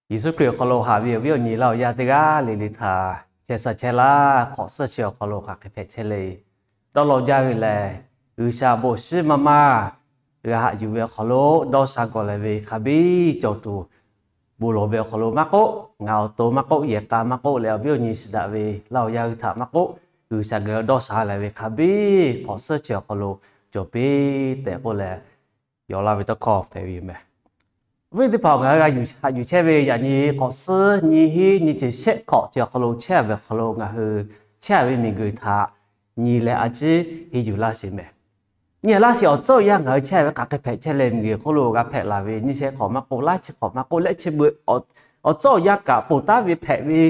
Yeˍsuˆ Hkriꞈ awˬ hk'aw lo haꞈ ve awˬ viˉ awˬ nyi laˇ awˬ yaˇ teˇ g'aˇ le le htaꞈ chehˇ sha chehˇ laˇ, hk'awꞈ suhˉ chi awˬ hk'aw lo hk'aˬ hk'e hpehꞈ chehˇ le. Dawˇ law jaˇ ve lehˬ, G'uiˬsha bon shiˉ maˇ maˇ g'a haꞈ yuˬ ve awˬ hk'aw lo dawˇ sha gawˬ leh ve hk'a biˇ cawˬ tuˬ, bon lawˬ ve awˬ hk'aw lo maˇ k'oˆ, ngaˬ awˬ to maˇ k'oˆ, yehˬ k'a maˇ k'oˆ leh awˬ viˉ awˬ nyi shiˍ daꞈ ve laˇ awˬ yaˇ hui htaꞈ maˇ k'oˆ, G'uiˬsha geh dawˇ sha leh ve hk'a biˇ hk'awꞈ suhˉ chi awˬ hk'aw lo cawˬ piˇ tehꞈ k'oˆ leh, yaw laˇ ve tawˇ hkawˇ hpehꞈ ve yoˬ meh. Awˬ viˉ teˇ hpaˍ, ngaˬ hui g'a yuˬ haꞈ yuˬ chehˇ ve yaꞈ nyi hk'awꞈ suhˉ nyiˇ hinˉ nyiˇ chi shehˆ hk'awꞈ chi awˬ hk'aw lo chehˇ ve awˬ hk'aw lo ngaˬ hui chehˇ ve miˬguiˬ htaꞈ nyi leh a ciˉ henˇ yuˬ laˇ sheˍ meh. Nyi laˇ sheˍ, awˬ tcuhˉ awˬ yanˇ ngaˬ hui chehˇ ve hk'aˬ hk'e hpehꞈ chehˇ leh miˬguiˬ hk'oˆ lo g'a hpehꞈ laˬ ve nyiˇ shehˆ hk'awꞈ maˇ k'oˆ, laiˉ chi hk'awꞈ maˇ k'oˆ, leh chi beuꞈ awˬ tcuhˉ awˬ yanˇ kaꞈ ponˬ taˉ ve hpehꞈ ve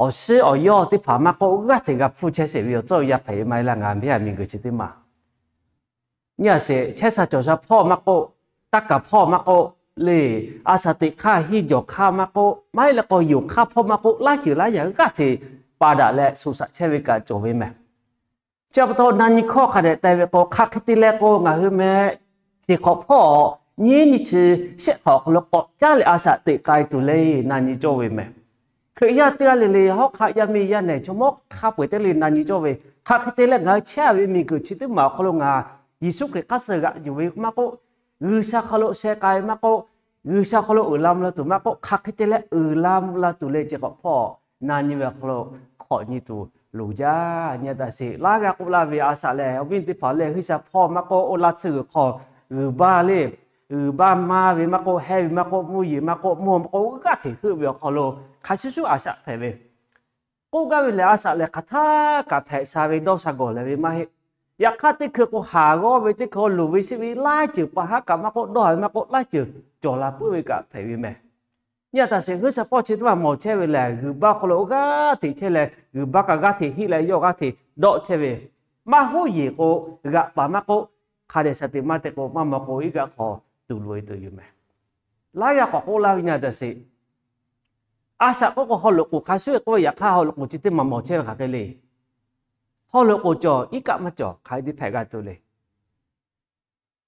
awˬ shiˉ awˬ yawˇ teˇ hpaˍ maˇ k'oˆ, g'aˇ hteꞈ g'a hpfuhˇ chehˇ sheˍ ve awˬ tcuhˉ awˬ yanˇ hpehꞈ ve maˇ heˆ laˇ. Ngaˬ miˬguiˬ chi teˇ maˬ nyi a sheˍ, chehˇ sha cawˬ sha hpawˇ maˇ k'oˆ, taˇ kaˍ hpawˇ maˇ k'oˆ, le, a shaꞈ teꞈ hk'aˇ henˇ jawˬ hk'aˇ maˇ k'oˆ, maˇ heˆ leh k'o yonˍ hk'aˇ hpawˇ maˇ k'oˆ, laiˉ ceuˬ laiˉ yanˇ g'aˇ hteꞈ pa daꞈ leh shuˍ shaꞈ chehˇ ve kaꞈ cawˬ ve meh. Chi pa taw na nyi hkawˇ hk'a dehꞈ te ve k'o, hk'aˬ hk'e te leh k'o ngaˬ hui meh, chi hk'awꞈ hpawˇ nyiˇ nyi chi shehˆ hk'awꞈ awˬ hk'aw lo k'awꞈ caˉ leh a shaꞈ teꞈ k'ai tuˬ le na nyi cawˇ ve meh. Hkriꞈ yaˇ teˇ g'aˇ le le hawˉ hk'aˆ yaˇ miˇ yaˇ nehˬ chaw mawˇ hk'a peu-eˬ teˇ le na nyi cawˇ ve, hk'aˬ hk'e te leh ngaˬ hui chehˇ ve miˬguiˬ chi teˇ maˬ awˬ hk'aw lo ngaˬ Yeˍsuˆ Hkriꞈ hk'aˇ suh g'aꞈ yuˬ ve maˇ k'oˆ, G'uiˬsha hk'aw lo sheh k'ai maˇ k'oˆ, G'uiˬsha hk'aw lo uiˍ la mvuh la tuˬ maˇ k'oˆ, hk'aˬ hk'e te leh uiˍ la mvuh la tuˬ le chi hk'awꞈ hpawˇ na nyi ve awˬ hk'aw lo hk'awꞈ nyi tuˬ loˍ jaˇ. Nyi a taꞈ sheˍ, laˇ g'a k'oˆ laˇ ve a shaꞈ lehˬ, awˬ viˉ teˇ hpaˍ lehˬ, G'uiˬsha hpawˇ maˇ k'oˆ, oˇ laˇ tsuhˇ g'uiˬ hk'aw g'uiˬ baˇ le, g'uiˬ baˇ maˇ ve maˇ k'oˆ, hehnˇ ve maˇ k'oˆ, mvuhˇ yeˬ maˇ k'oˆ, mvuhˇ maˇ k'oˆ, g'aˇ hteꞈ heuˆ ve awˬ hk'aw lo hk'a shuˍ shuˍ a shaꞈ hpehꞈ ve k'oˆ gaˇ ve lehˬ, a shaꞈ lehˬ hk'aˬ htaˇ kaꞈ hpehꞈ sha ve dawˇ sha gawˬ leh ve maˇ heˆ. Yaꞈ hk'aˇ teˇ hkui k'o haˍ g'awˇ ve teˇ hkui loˍ ve sheˆ ve laiˉ ceuˬ pa haˉ kaꞈ maˇ k'oˆ, dawˇ haˍ ve maˇ k'oˆ, laiˉ ceuˬ cawˬ la puiˉ ve kaꞈ hpehꞈ ve meh. Nyi a taꞈ sheˍ, G'uiˬsha hpawˇ chi teˇ maˬ mawˬ chehˇ ve lehˬ, g'uiˬ baˇ hk'aw lo g'aˇ hteꞈ chehˇ leh, g'uiˬ baˇ kaꞈ g'aˇ hteꞈ hiˆ leh yawˇ g'aˇ hteꞈ dawˆ chehˇ ve, maˇ huˉ yeˬ k'o, g'aꞈ paˍ maˇ k'oˆ, hk'a dehꞈ shaˍ teꞈ maˇ te k'o, maˇ maw k'o, iˉ kaˆ hk'aw tuˬ loꞈ-e tuˬ yoˬ meh. Laiˉ g'aˇ k'awꞈ k'oˆ laˇ ve nyi a taꞈ sheˍ, a shaꞈ k'oˆ k'o haw loꞈ k'oˍ hk'a shuˍ k'oˆ ve, yaꞈ hk'aˇ haw loꞈ k'oˍ chi teˇ maˬ mawˬ chehˇ ve hk'aˬ hk'e le. Haw loꞈ k'oˍ cawˬ, iˉ kaˆ maˇ cawˬ, hk'aˬ hk'e te hpehꞈ g'a tuˬ le.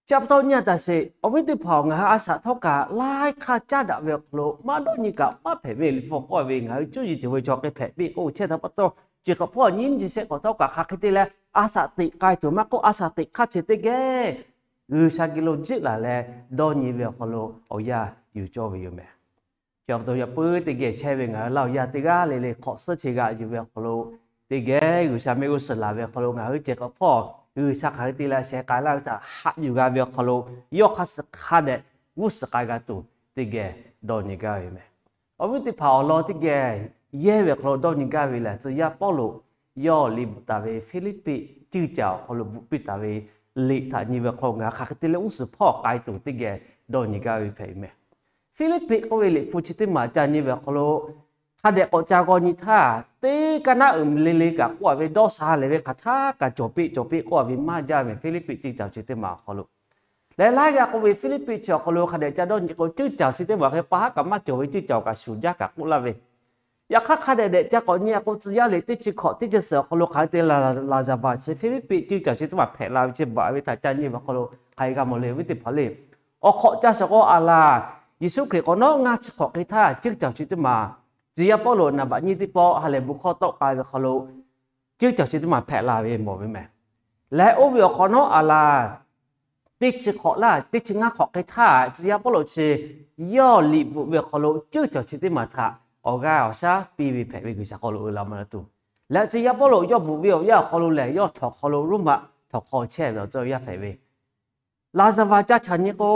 Chi pa taw nyi a taꞈ sheˍ, awˬ viˉ teˇ hpaˍ-oˬ, ngaˬ hui a shaꞈ htawˇ kaꞈ laiˉ hk'aˇ caˉ daꞈ ve awˬ hk'aw lo maˇ dawˇ nyi kaꞈ maˇ hpehꞈ ve, Liꞈ hpu k'oˆ ve ngaˬ hui cuˇ yiˍ cawˬ ve chaw hk'e hpehꞈ piˇ k'oˆ chehˇ htaˇ pa taw, chi hk'awꞈ hpawˇ nyiˇ nyi chi shehˆ hk'awꞈ htawˇ kaꞈ hk'aˬ hk'e te leh a shaꞈ teꞈ k'ai tuˬ maˇ k'oˆ, a shaꞈ teꞈ hk'aˇ chi teˇ geh G'uiˬsha geh lo jiˆ laˬ leh dawˇ nyi ve awˬ hk'aw lo awˬ yanˇ yuˬ cawˇ ve yoˬ meh. Chi pa taw yaꞈ puiˉ teˇ geh chehˇ ve ngaˬ hui laˇ awˬ yanˇ teˇ g'aˇ le le hk'awꞈ suhˉ chi g'aꞈ yuˬ ve awˬ hk'aw lo, teˇ geh G'uiˬsha mehˆ g'uˇ suhˍ laˬ ve awˬ hk'aw lo ngaˬ hui ceh k'awꞈ hpawˇ G'uiˬsha hk'aˬ hk'e te leh sheh k'ai laˇ ve htaꞈ haꞈ yuˬ g'a ve awˬ hk'aw lo, yawˇ hk'aˇ suh hk'a dehꞈ g'uˇ suhˍ k'ai g'a tuˬ teˇ geh dawˇ nyi gaˇ ve meh. Awˬ viˉ teˇ hpaˍ, awˬ lawn teˇ geh yehˇ ve awˬ hk'aw lo dawˇ nyi gaˇ ve lehˬ, tcuh yaˇ Pawˇluꞈ yawˇ liꞈ bvuhꞈ taˍ ve Hpiˇliˇpiˆ ceuˇ caˬ awˬ hk'aw lo bvuhꞈ piˇ taˍ ve liꞈ htaꞈ nyi ve awˬ hk'aw lo ngaˬ hui hk'aˬ hk'e te leh g'uˇ suhˍ hpawˇ k'ai tuˬ teˇ geh dawˇ nyi gaˇ ve hpehꞈ ve meh. Hpiˇliˇpiˆ k'oˆ ve liꞈ hpu chi teˇ maˬ ca nyi ve awˬ hk'aw lo, hk'a dehꞈ k'awꞈ ca g'aw nyi htaˇ, teˇ kaˇ naˉ uiˍ le le kaꞈ k'oˆ a ve dawˇ sha lehˬ ve hk'aˬ htaˇ kaꞈ cawˬ piˇ cawˬ piˇ k'oˆ a ve maˇ jaˇ ve Hpiˇliˇpiˆ ceuˇ caˬ chi teˇ maˬ awˬ hk'aw lo lehˬ, laiˉ g'aˇ k'oˆ ve Hpiˇliˇpiˆ chi awˬ hk'aw lo hk'a dehꞈ ca dawˇ nyi k'o, ceuˇ caˬ chi teˇ maˬ hk'e pa haˉ kaꞈ maˇ cawˬ ve ceuˇ caˬ kaꞈ shuˍ jaˇ kaꞈ k'oˆ laˇ ve, yaꞈ hk'aˇ hk'a dehꞈ dehꞈ ca k'awꞈ nyi a k'o, tcuh yaˇ liꞈ teˇ chi hkawꞈ teˇ chi suhˍ awˬ hk'aw lo hk'aˬ hk'e te leh, Laˍzaˍvaˍ chi Hpiˇliˇpiˆ ceuˇ caˬ chi teˇ maˬ hpehꞈ la ve chi bvuhꞈ ve htaꞈ ca nyi ve awˬ hk'aw lo hk'aˬ hk'e g'a mawˬ le, awˬ viˉ teˇ hpaˍ le. Awˬ hk'awꞈ ca shaˍ k'o a laˬ, Yeˍsuˆ Hkriꞈ k'awꞈ nawˉ ngaˇ chi hk'awꞈ hk'e htaˇ ceuˇ caˬ chi teˇ maˬ, tcuh yaˇ Pawˇluꞈ naˍ baꞈ nyiˇ teˇ pawˆ ha lehˬ bon hkawˇ tawˆ k'ai ve awˬ hk'aw lo ceuˇ caˬ chi teˇ maˬ hpehꞈ la ve mawˬ ve meh. Lehˬ oˇ ve awˬ hk'awꞈ nawˉ a laˬ, teˇ chi hk'awꞈ laˇ, teˇ chi ngaˇ hk'awꞈ hk'e htaˇ, tcuh yaˇ Pawˇluꞈ chi yawˇ liꞈ bvuhꞈ ve awˬ hk'aw lo ceuˇ caˬ chi teˇ maˬ htaꞈ awˬ g'aˇ awˬ shaˉ piˇ ve hpehꞈ ve G'uiˬsha hk'aw lo uiˍ la mvuh la tuˬ. Lehˬ tcuh yaˇ Pawˇluꞈ yawˇ bvuhꞈ ve awˬ yanˇ awˬ hk'aw lo lehˬ, yawˇ htawnˍ hk'aw lo Roˉmaꞈ htawnˍ hk'aw chehˇ ve awˬ tcuh yaˇ hpehꞈ ve Laˍzaˍvaˍ ca chaꞈ nyi k'o,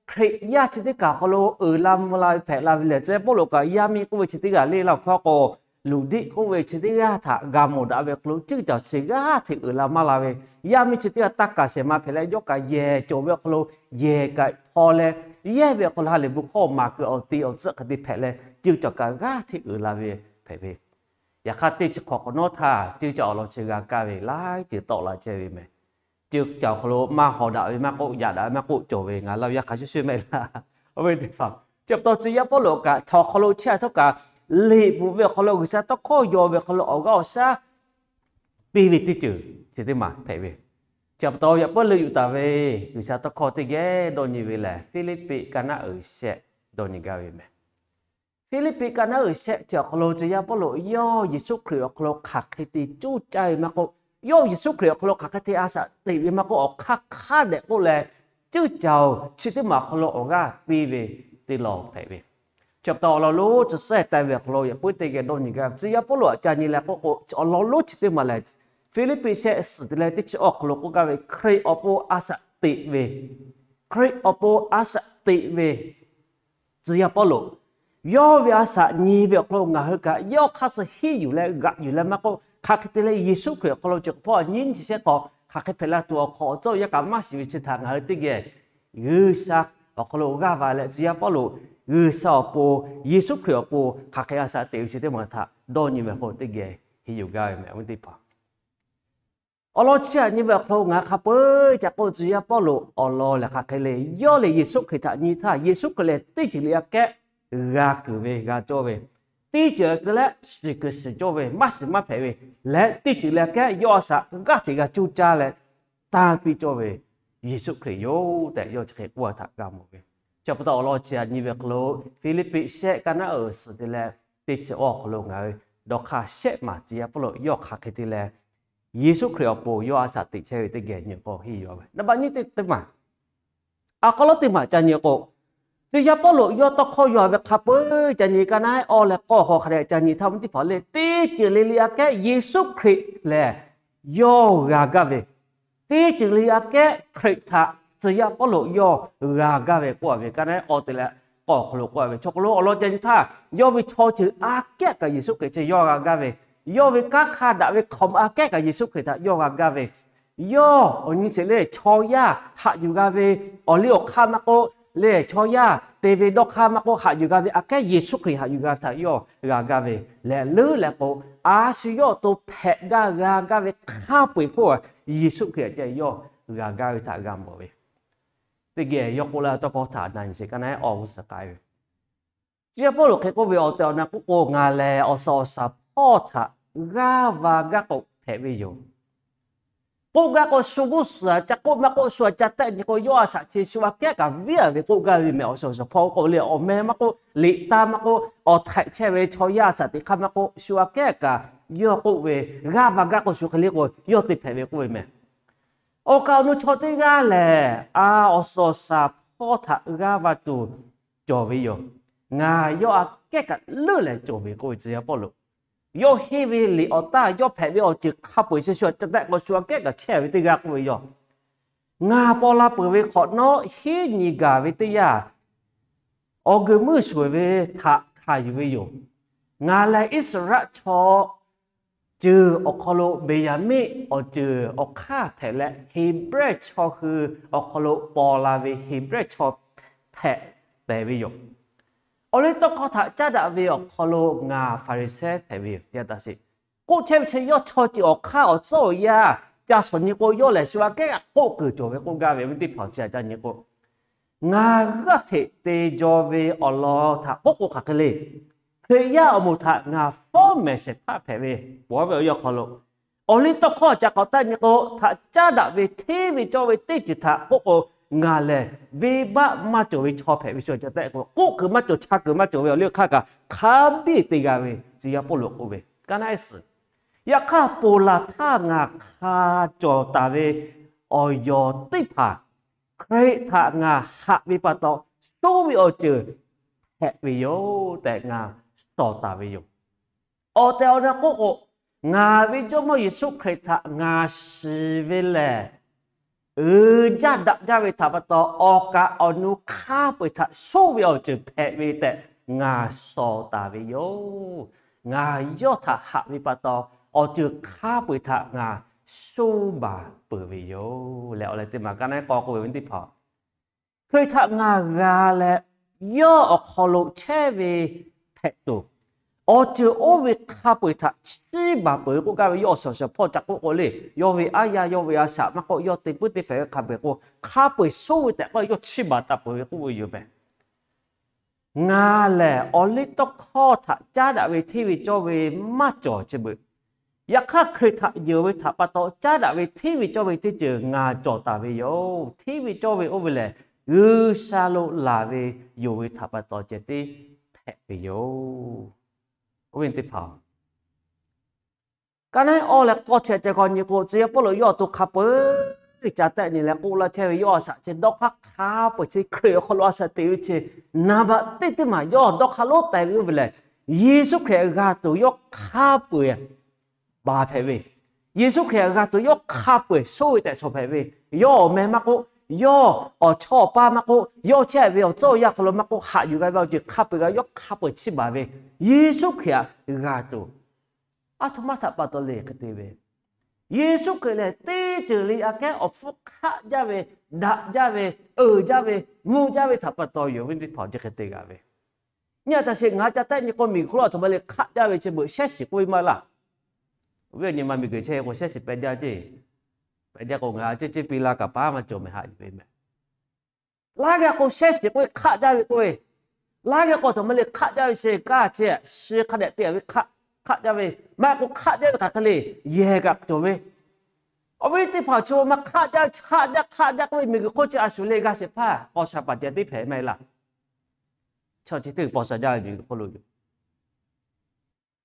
Hkriꞈ yaˇ chi teˇ kaˬ hk'aw lo uiˍ la mvuh la ve hpehꞈ la ve lehˬ, tcuh yaˇ Pawˇluꞈ kaꞈ yaˇ miˇ k'oˆ ve chi teˇ g'aˇ le laˇ awˬ hkawˇ k'o, Luˍdiˆ k'oˆ ve chi teˇ g'aˇ htaꞈ g'a mawˬ daꞈ ve awˬ hk'aw lo ceuˇ caˬ chi g'aˇ hteꞈ uiˍ la maˇ la ve, yaˇ miˇ chi teˇ g'aˇ taˇ kaˬ shehˍ ma hpehꞈ leh, yawˇ kaꞈ yehˬ cawˬ ve awˬ hk'aw lo yehˬ kaꞈ hpaw leh, yehˇ ve awˬ hk'aw lo ha lehˬ bon hkawˇ maˍ kuiˬ awˬ te awˬ tcuhˆ hk'e te hpehꞈ leh, ceuˇ caˬ kaꞈ g'aˇ hteꞈ uiˍ la ve hpehꞈ ve Yaꞈ hk'aˇ teˇ chi hk'awꞈ hk'awꞈ nawˉ htaˇ, ceuˇ caˬ awˬ lawn chi g'a kaˇ ve laiˉ ceuˬ tawˆ la chehˇ ve meh. Ceuˇ caˬ awˬ hk'aw lo maˇ hawˍ daꞈ ve maˇ k'oˆ, yaꞈ daꞈ ve maˇ k'oˆ cawˬ ve, ngaˬ laˇ ve yaˇ hk'a shuˍ shuˍ mehˆ laˇ. Oˇ ve teˇ hpaˍ, chi pa taw tcuh yaˇ Pawˇluꞈ kaꞈ htawnˍ hk'aw lo chehˇ htawˇ kaꞈ, liꞈ bvuhꞈ ve awˬ hk'aw lo G'uiˬsha tawˇ hkawˇ yaw ve awˬ hk'aw lo awˬ g'aˇ awˬ shaˉ piˇ ve teˇ ceuˬ chi teˇ maˬ hpehꞈ ve. Chi pa taw yaꞈ puiˉ leuˆ yuˬ taˍ ve G'uiˬsha tawˇ hkawˇ teˇ geh dawˇ nyi ve lehˬ, Hpiˇliˇpiˆ kaˇ naˉ uiˍ shehˆ dawˇ nyi gaˇ ve meh. Hpiˇliˇpiˆ ka naˉ uiˍ shehˆ chi awˬ hk'aw lo tcuh yaˇ Pawˇluꞈ yawˇ Yeˍsuˆ Hkriꞈ awˬ hk'aw lo hk'aˬ hk'e te coˇ caˇ ve maˇ k'oˆ, yawˇ Yeˍsuˆ Hkriꞈ awˬ hk'aw lo hk'aˬ hk'e te a shaꞈ teꞈ ve maˇ k'oˆ, awˬ hk'aˇ hk'aˇ dehꞈ k'oˆ leh, coˇ caˇ-oˬ, chi teˇ maˬ awˬ hk'aw lo awˬ g'aˇ piˇ ve teˇ lawˬ hpehꞈ ve. Chi pa taw awˬ lawn lonˉ chi suhˉ taˇ ve awˬ hk'aw lo yaꞈ puiˉ teˇ geh dawˇ nyi gaˇ ve, tcuh yaˇ Pawˇluꞈ aꞈ ca nyi leh k'oˆ k'o, awˬ lawn lonˉ chi teˇ maˬ lehˬ, Hpiˇliˇpiˆ shehˆ suhˍ te leh teˇ chi awˬ hk'aw lo k'oˆ gaˇ ve, Hkriꞈ awˬ pon a shaꞈ teꞈ ve, Hkriꞈ awˬ pon a shaꞈ teꞈ ve tcuh yaˇ Pawˇluꞈ, yawˇ ve a shaꞈ nyi ve awˬ hk'aw lo ngaˬ hui kaꞈ yawˇ hk'aˇ suh hiˉ yuˬ leh g'aꞈ yuˬ leh maˇ k'oˆ, hk'aˬ hk'e te leh Yeˍsuˆ Hkriꞈ awˬ hk'aw lo ceuˬ hk'awꞈ hpawˇ nyiˇ nyi chi shehˆ hk'aw hk'aˬ hk'e hpehꞈ la tuˬ awˬ hk'awꞈ awˬ cawˇ yaˇ kaꞈ maˇ shiˍ ve chi htaꞈ ngaˬ hui teˇ geh G'uiˬsha awˬ hk'aw lo g'aˇ va leh, tcuh yaˇ Pawˇluꞈ G'uiˬsha awˬ pon, Yeˍsuˆ Hkriꞈ awˬ pon hk'aˬ hk'e a shaꞈ teꞈ ve chi teˇ maˬ htaꞈ dawˇ nyi ve k'o, teˇ geh henˇ yuˬ gaˇ ve meh, awˬ viˉ teˇ hpaˍ. Awˬ lawn chi aꞈ nyi ve awˬ hk'aw lo ngaˬ hui hk'a peu-eˬ ca k'oˆ, tcuh yaˇ Pawˇluꞈ awˬ lawn lehˬ hk'aˬ hk'e le, yawˇ lehˬ Yeˍsuˆ Hkriꞈ htaꞈ nyi htaˇ, Yeˍsuˆ Hkriꞈ lehˬ teˇ ceuˬ le aꞈ kehˉ g'a kuiˬ ve, g'a cawˇ ve, teˇ ceuˬ le aꞈ kehˉ leh shiˍ kuiˬ shiˍ cawˇ ve, maˇ shiˍ maˇ hpehꞈ ve, leh teˇ ceuˬ le aꞈ kehˉ yawˇ a shaꞈ g'aˇ hteꞈ g'a coˇ caˇ leh tanˇ piˇ cawˇ ve Yeˍsuˆ Hkriꞈ yoˬ tehꞈ yawˇ chi hk'e k'oˆ a htaꞈ g'a mawˬ ve. Chi pa taw awˬ lawn chi aꞈ nyi ve hk'aw lo Hpiˇliˇpiˆ shehˆ ka naˉ uiˍ suhˍ te leh teˇ chi awˬ hk'aw lo ngaˬ hui dawˇ hk'aˇ shehˆ maˬ, tcuh yaˇ Pawˇluꞈ yawˇ hk'aˬ hk'e te leh Yeˍsuˆ Hkriꞈ awˬ pon yawˇ a shaꞈ teꞈ chehˇ ve teˇ geh nyi k'o henˇ yuˬ ve. Naˍ baꞈ nyi teˇ maˬ, a k'aw lawˉ teˇ maˬ ca nyi k'o, tcuh yaˇ Pawˇluꞈ yawˇ tawˇ hkawˇ yaw ve hk'a peu-eˬ ca nyi ka naˉ awˇ leh k'awˇ hk'aw hk'a dehꞈ ca nyi htaˇ, awˬ viˉ teˇ hpaˍ le, teˇ ceuˬ le le aꞈ kehˉ Yeˍsuˆ Hkriꞈ lehˬ yawˇ g'a gaˇ ve, teˇ ceuˬ le aꞈ kehˉ Hkriꞈ htaꞈ tcuh yaˇ Pawˇluꞈ yawˇ g'a gaˇ ve k'oˆ a ve ka naˉ awˇ te leh k'awˇ hk'aw lo k'oˆ a ve. Chaw hk'aw lo awˬ lawn ca nyi htaˇ, yawˇ ve chaw ceuˬ aꞈ kehˉ kaꞈ Yeˍsuˆ Hkriꞈ chi yawˇ g'a gaˇ ve, yawˇ ve kanˉ hk'a daꞈ ve hkaoˍmonˍ aꞈ kehˉ kaꞈ Yeˍsuˆ Hkriꞈ htaꞈ yawˇ g'a gaˇ ve, yawˇ awˬ nyi chi le chaw yaˇ haꞈ yuˬ g'a ve, awˬ liˇ awˬ hk'aˇ maˇ k'oˆ, le chaw yaˇ te ve dawˇ hk'aˇ maˇ k'oˆ, haꞈ yuˬ g'a ve aꞈ kehˉ Yeˍsuˆ Hkriꞈ haꞈ yuˬ g'a ve htaꞈ yawˇ g'a gaˇ ve leh, leuˉ leh k'o, a shu yawˇ awˬ to hpehꞈ gaˇ g'a gaˇ ve hk'a peu-eˬ hk'oˆ Yeˍsuˆ Hkriꞈ aꞈ ceh yawˇ g'a gaˇ ve htaꞈ g'a mawˬ ve. Teˇ geh yawˇ k'oˆ laˇ tawˇ hkawˇ htaꞈ na nyi sheˍ ka naˉ awˇ g'uˇ suhˍ k'ai ve. Tcuh yaˇ Pawˇluꞈ hk'e k'oˆ ve, awˬ tehˬ awˬ na k'oˆ k'o, ngaˬ lehˬ awˬ suhˍ awˬ shaˍ hpawˇ htaꞈ g'aˇ va gaˇ k'o hpehꞈ ve yoˬ. K'oˆ gaˇ k'o, shu g'uˇ suhˍ aꞈ ca k'oˆ maˇ k'oˆ, shu aꞈ ca tehˆ nyi k'o, yawˇ a shaꞈ chi shu aꞈ kehˉ kaꞈ viˉ a ve k'oˆ gaˇ ve meh. Awˬ suhˍ awˬ shaˍ hpawˇ k'o le, awˬ meh maˇ k'oˆ, liꞈ taˇ maˇ k'oˆ, awˬ htaiꞈ chehˇ ve chaw yaˇ a shaꞈ teꞈ hk'aˇ maˇ k'oˆ, shu aꞈ kehˉ kaꞈ yawˇ k'oˆ ve, g'aˇ va gaˇ k'o shu hk'e le k'o yawˇ te hpehꞈ ve k'oˆ ve meh. Awˬ kaˍ awˬ nu chaw teˇ g'aˇ lehˬ, a, awˬ suhˍ awˬ shaˍ hpawˇ htaꞈ g'aˇ va tuˬ cawˬ ve yoˬ. Ngaˬ yawˇ aꞈ kehˉ kaꞈ leuˉ leh cawˬ ve k'oˆ ve tcuh yaˇ Pawˇluꞈ, yawˇ henˇ ve liꞈ awˬ taˇ, yawˇ hpehꞈ ve awˬ ceuˬ hk'a peu-eˬ chi shu aꞈ ca tehˆ k'o, shu aꞈ kehˉ kaꞈ chehˇ ve teˇ g'aˇ k'oˆ ve yoˬ. Ngaˬ paw la peuˬ ve hk'awꞈ nawˉ henˇ nyi gaˬ ve teˇ yanˇ, awˬ guiˬ meuˇ shuˍ ve htaꞈ hkanˍ yuˬ ve yoˬ. Ngaˬ lehˬ Iˉsaˍreˍlaˆ chaw ceuˬ awˬ hk'aw lo Beˍyaˍmiˆ awˬ ceuˬ awˬ hk'aˇ hpehꞈ leh, Heˍbrehˇ chaw hui awˬ hk'aw lo paw la ve Heˍbrehˇ chaw hpehꞈ tehˬ ve yoˬ. Awˬ liˇ tawˇ hkawˇ htaꞈ caˉ daꞈ ve awˬ hk'aw lo ngaˬ Hpaˍriˍsehˇ hpehꞈ ve yoˬ. Yaꞈ taˍ sheˍ, k'oˆ chehˇ ve chi yawˇ chaw ceuˬ awˬ hk'aˇ awˬ tcuhˉ awˬ yanˇ ca shawˍ nyi k'o, yawˇ lehˬ shu aꞈ kehˉ kaꞈ k'oˆ kuiˬ cawˬ ve k'oˆ gaˇ ve, awˬ viˉ teˇ hpaˍ chi aꞈ ca nyi k'o, ngaˬ g'aˇ hteꞈ te jaw ve awˬ lawn htaꞈ k'oˆ k'o hk'aˬ hk'e le. Hkriꞈ yaˇ awˬ moˍ htaꞈ ngaˬ fawˉ mehˍ shehˍ hpaˇ hpehꞈ ve, pawˬ ve awˬ yaˇ awˬ hk'aw lo, awˬ liˇ tawˇ hkawˇ ca k'awꞈ taˆ nyi k'o, htaꞈ caˉ daꞈ ve hteˇ ve cawˇ ve teˇ ceuˬ htaꞈ k'oˆ k'o, ngaˬ lehˬ venˇbaˆ maˇ cawˬ ve chaw hpehꞈ ve shu aꞈ ca tehˆ k'o, k'oˆ kuiˬ maˇ cawˬ, cha kuiˬ maˇ cawˬ ve awˬ liˇ awˬ hk'aˇ kaꞈ hk'a biˇ te g'a ve tcuh yaˇ Pawˇluꞈ k'oˆ ve, ka naˉ suhˍ. Yaꞈ hk'aˇ ponˬ laˬ htaˇ ngaˬ hk'a cawˬ taˍ ve awˬ yawˬ teˇ hpaˍ Hkriꞈ htaꞈ ngaˬ haꞈ ve pa taw, soˉ ve awˬ ceuˬ hpehꞈ ve yoˬ tehꞈ ngaˬ shawˍ taˍ ve yoˬ. Awˬ tehˬ awˬ na k'oˆ k'o, ngaˬ ve Jawˇmawˇ Yeˍsuˆ Hkriꞈ htaꞈ ngaˬ shiˍ ve lehˬ, uiˍ jaˇ daꞈ jaˇ ve htaꞈ pa taw, awˬ kaˍ awˬ nu hk'a peu-eˬ htaꞈ soˉ ve awˬ ceuˬ hpehꞈ ve tehꞈ ngaˬ shawˍ taˍ ve yoˬ. Ngaˬ yawˇ htaꞈ haꞈ ve pa taw, awˬ ceuˬ hk'a peu-eˬ htaꞈ ngaˬ soˉ baˬ peuˬ ve yoˬ leh, awˬ leh teˇ maˬ ka naˉ k'awꞈ k'oˆ ve teˇ hpaˍ, Hkriꞈ htaꞈ ngaˬ g'a leh, yawˇ awˬ hk'aw lo chehˇ ve hpehꞈ tuˬ, awˬ ceuˬ oˇ ve hk'a peu-eˬ htaꞈ chiˇ baˬ peuˬ ve k'oˆ gaˇ ve, yawˇ awˬ suhˍ awˬ shaˍ hpawˇ ca k'oˆ k'o le, yawˇ ve aˉ yaˇ yawˇ ve a shaꞈ maˇ k'oˆ, yawˇ te puiˉ teˇ hpehꞈ ve hk'a peu-eˬ k'o, hk'a peu-eˬ soˉ ve tehꞈ k'oˆ yawˇ chiˇ baˬ taˍ peuˬ ve k'oˆ ve yoˬ meh. Ngaˬ lehˬ awˬ liˇ tawˇ hkawˇ htaꞈ caˉ daꞈ ve hteˇ ve cawˇ ve maˇ cawˬ chi beuꞈ. Yaꞈ hk'aˇ Hkriꞈ htaꞈ yonˍ ve htaꞈ pa taw caˉ daꞈ ve hteˇ ve cawˇ ve teˇ ceuˬ ngaˬ cawˬ taˍ ve yoˬ. Hteˇ ve cawˇ ve oˇ ve lehˬ, G'uiˬsha lo laˬ ve yonˍ ve htaꞈ pa taw ceh tiˉ hpehꞈ hpehꞈ ve yoˬ. Awˬ viˉ teˇ hpaˍ, ka naˉ awˬ leh k'awˇ chehˇ ceh k'awꞈ nyi k'o, tcuh yaˇ Pawˇluꞈ yawˇ awˬ to hk'a peu-eˬ ca tehˆ nyi leh k'oˆ laˇ chehˇ ve, yawˇ a shaꞈ chi dawˇ hk'aˇ hk'a peu-eˬ chi Hkriꞈ awˬ hk'aw lo a shaꞈ teꞈ ve chi, naˍ baꞈ teˇ teˇ maˬ yawˇ dawˇ hk'aˇ lonˉ taiˍ ve oˇ ve lehˬ, Yeˍsuˆ Hkriꞈ g'a tuˬ yawˇ hk'a peu-eˬ baˬ hpehꞈ ve, Yeˍsuˆ Hkriꞈ g'a tuˬ yawˇ hk'a peu-eˬ soˉ ve tehꞈ shawˍ hpehꞈ ve, yawˇ awˬ meh maˇ k'oˆ, yawˇ awˬ chawˇ awˬ paˇ maˇ k'oˆ, yawˇ chehˇ ve awˬ tcuhˉ awˬ yanˇ hk'aw lo maˇ k'oˆ, haꞈ yuˬ g'a ve awˬ ceuˬ hk'a peu-eˬ g'a yawˇ hk'a peu-eˬ chiˇ baˬ ve, Yeˍsuˆ Hkriꞈ htaꞈ g'a tuˬ, aˬ htoꞈ ma htaꞈ pa taw le hk'e te ve, Yeˍsuˆ Hkriꞈ lehˬ teˇ ceuˬ le aꞈ kehˉ awˬ hpfuhˇ hk'aˆ jaˇ ve, daꞈ jaˇ ve, uiˍ jaˇ ve, mvuh jaˇ ve htaꞈ pa taw yoˬ. Awˬ viˉ teˇ hpaˍ, chi hk'e te g'a ve, nyi a taꞈ sheˍ ngaˬ ca tehˆ nyi k'o, miˬguiˬ hk'oˆ lo aˬ htoꞈ ma le hk'aˆ jaˇ ve chi beuꞈ shehˉ shiˍ k'oˆ ve maˇ laˇ. Awˬ viˉ awˬ nyi ma miˬguiˬ chehˇ k'o shehˉ shiˍ pehꞈ jaˇ ceˇ, pehꞈ jaˇ k'o ngaˬ ceˇ ceˇ piˇ la kaꞈ paˉ maˇ cawˬ meh haꞈ yuˬ ve meh. Laˇ g'a k'o shehˉ shiˍ k'oˆ ve hk'aˆ jaˇ ve k'oˆ ve, laˇ g'a k'o aˬ htoꞈ ma le hk'aˆ jaˇ ve chi kaˇ chi, shi hk'a dehꞈ te ve hk'aˆ, hk'aˆ jaˇ ve maˇ k'o hk'aˆ jaˇ ve hk'aˬ hk'e le, yehˬ kaꞈ cawˬ ve. Awˬ viˉ teˇ hpaˍ, chi ma hk'aˆ jaˇ, hk'aˆ jaˇ, hk'aˆ jaˇ k'oˆ ve miˬguiˬ hk'oˆ chi a shuˍ le g'a shehˍ hpaˇ k'awꞈ shaˍ paˍ ceh teˇ hpehꞈ maˇ heˆ laˇ. Chaw chi teˇ g'uiˬ paw sha jaˇ ve miˬguiˬ hk'oˆ lo yoˬ.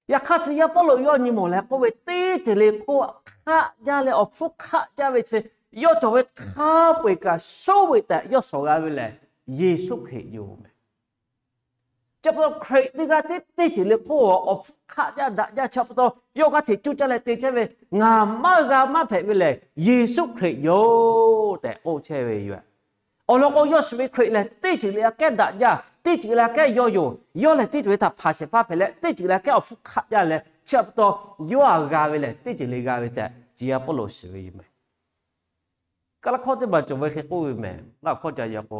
Yaꞈ hk'aˇ tcuh yaˇ Pawˇluꞈ yawˇ nyi mawˬ leh k'oˆ ve, teˇ ceuˬ le hk'oˆ hk'aˆ jaˇ leh awˬ hpfuhˇ hk'aˆ jaˇ ve chi, yawˇ cawˬ ve hk'a peu-eˬ kaꞈ soˉ ve tehꞈ yawˇ shawˍ g'a ve lehˬ, Yeˍsuˆ Hkriꞈ yoˬ meh. Chi pa taw Hkriꞈ teˇ g'aˇ tiˉ teˇ ceuˬ le hk'oˆ awˬ hpfuhˇ hk'aˆ jaˇ daꞈ jaˇ chi pa taw, yawˇ g'aˇ hteꞈ cuˇ caˇ leh te chehˇ ve, ngaˬ maˇ g'a maˇ hpehꞈ ve lehˬ Yeˍsuˆ Hkriꞈ yoˬ tehꞈ k'oˆ chehˇ ve yoˬ. Awˬ lawn k'o, yawˇ shiˍ ve Hkriꞈ lehˬ teˇ ceuˬ le aꞈ kehˉ daꞈ jaˇ, teˇ ceuˬ le aꞈ kehˉ yawˇ yoˬ. Yawˇ lehˬ teˇ ceuˬ le htaꞈ hpanˍ shehˍ hpaˇ hpehꞈ leh, teˇ ceuˬ le aꞈ kehˉ awˬ hpfuhˇ hk'aˆ jaˇ leh, chi pa taw yawˇ a g'a ve lehˬ teˇ ceuˬ le g'a ve tehꞈ tcuh yaˇ Pawˇluꞈ shiˍ ve yoˬ meh. Kaˇ laˇ hkawˇ teˇ maˬ cawˬ ve hk'e k'oˆ ve meh, ngaˬ awˬ hkawˇ ca yaw k'o,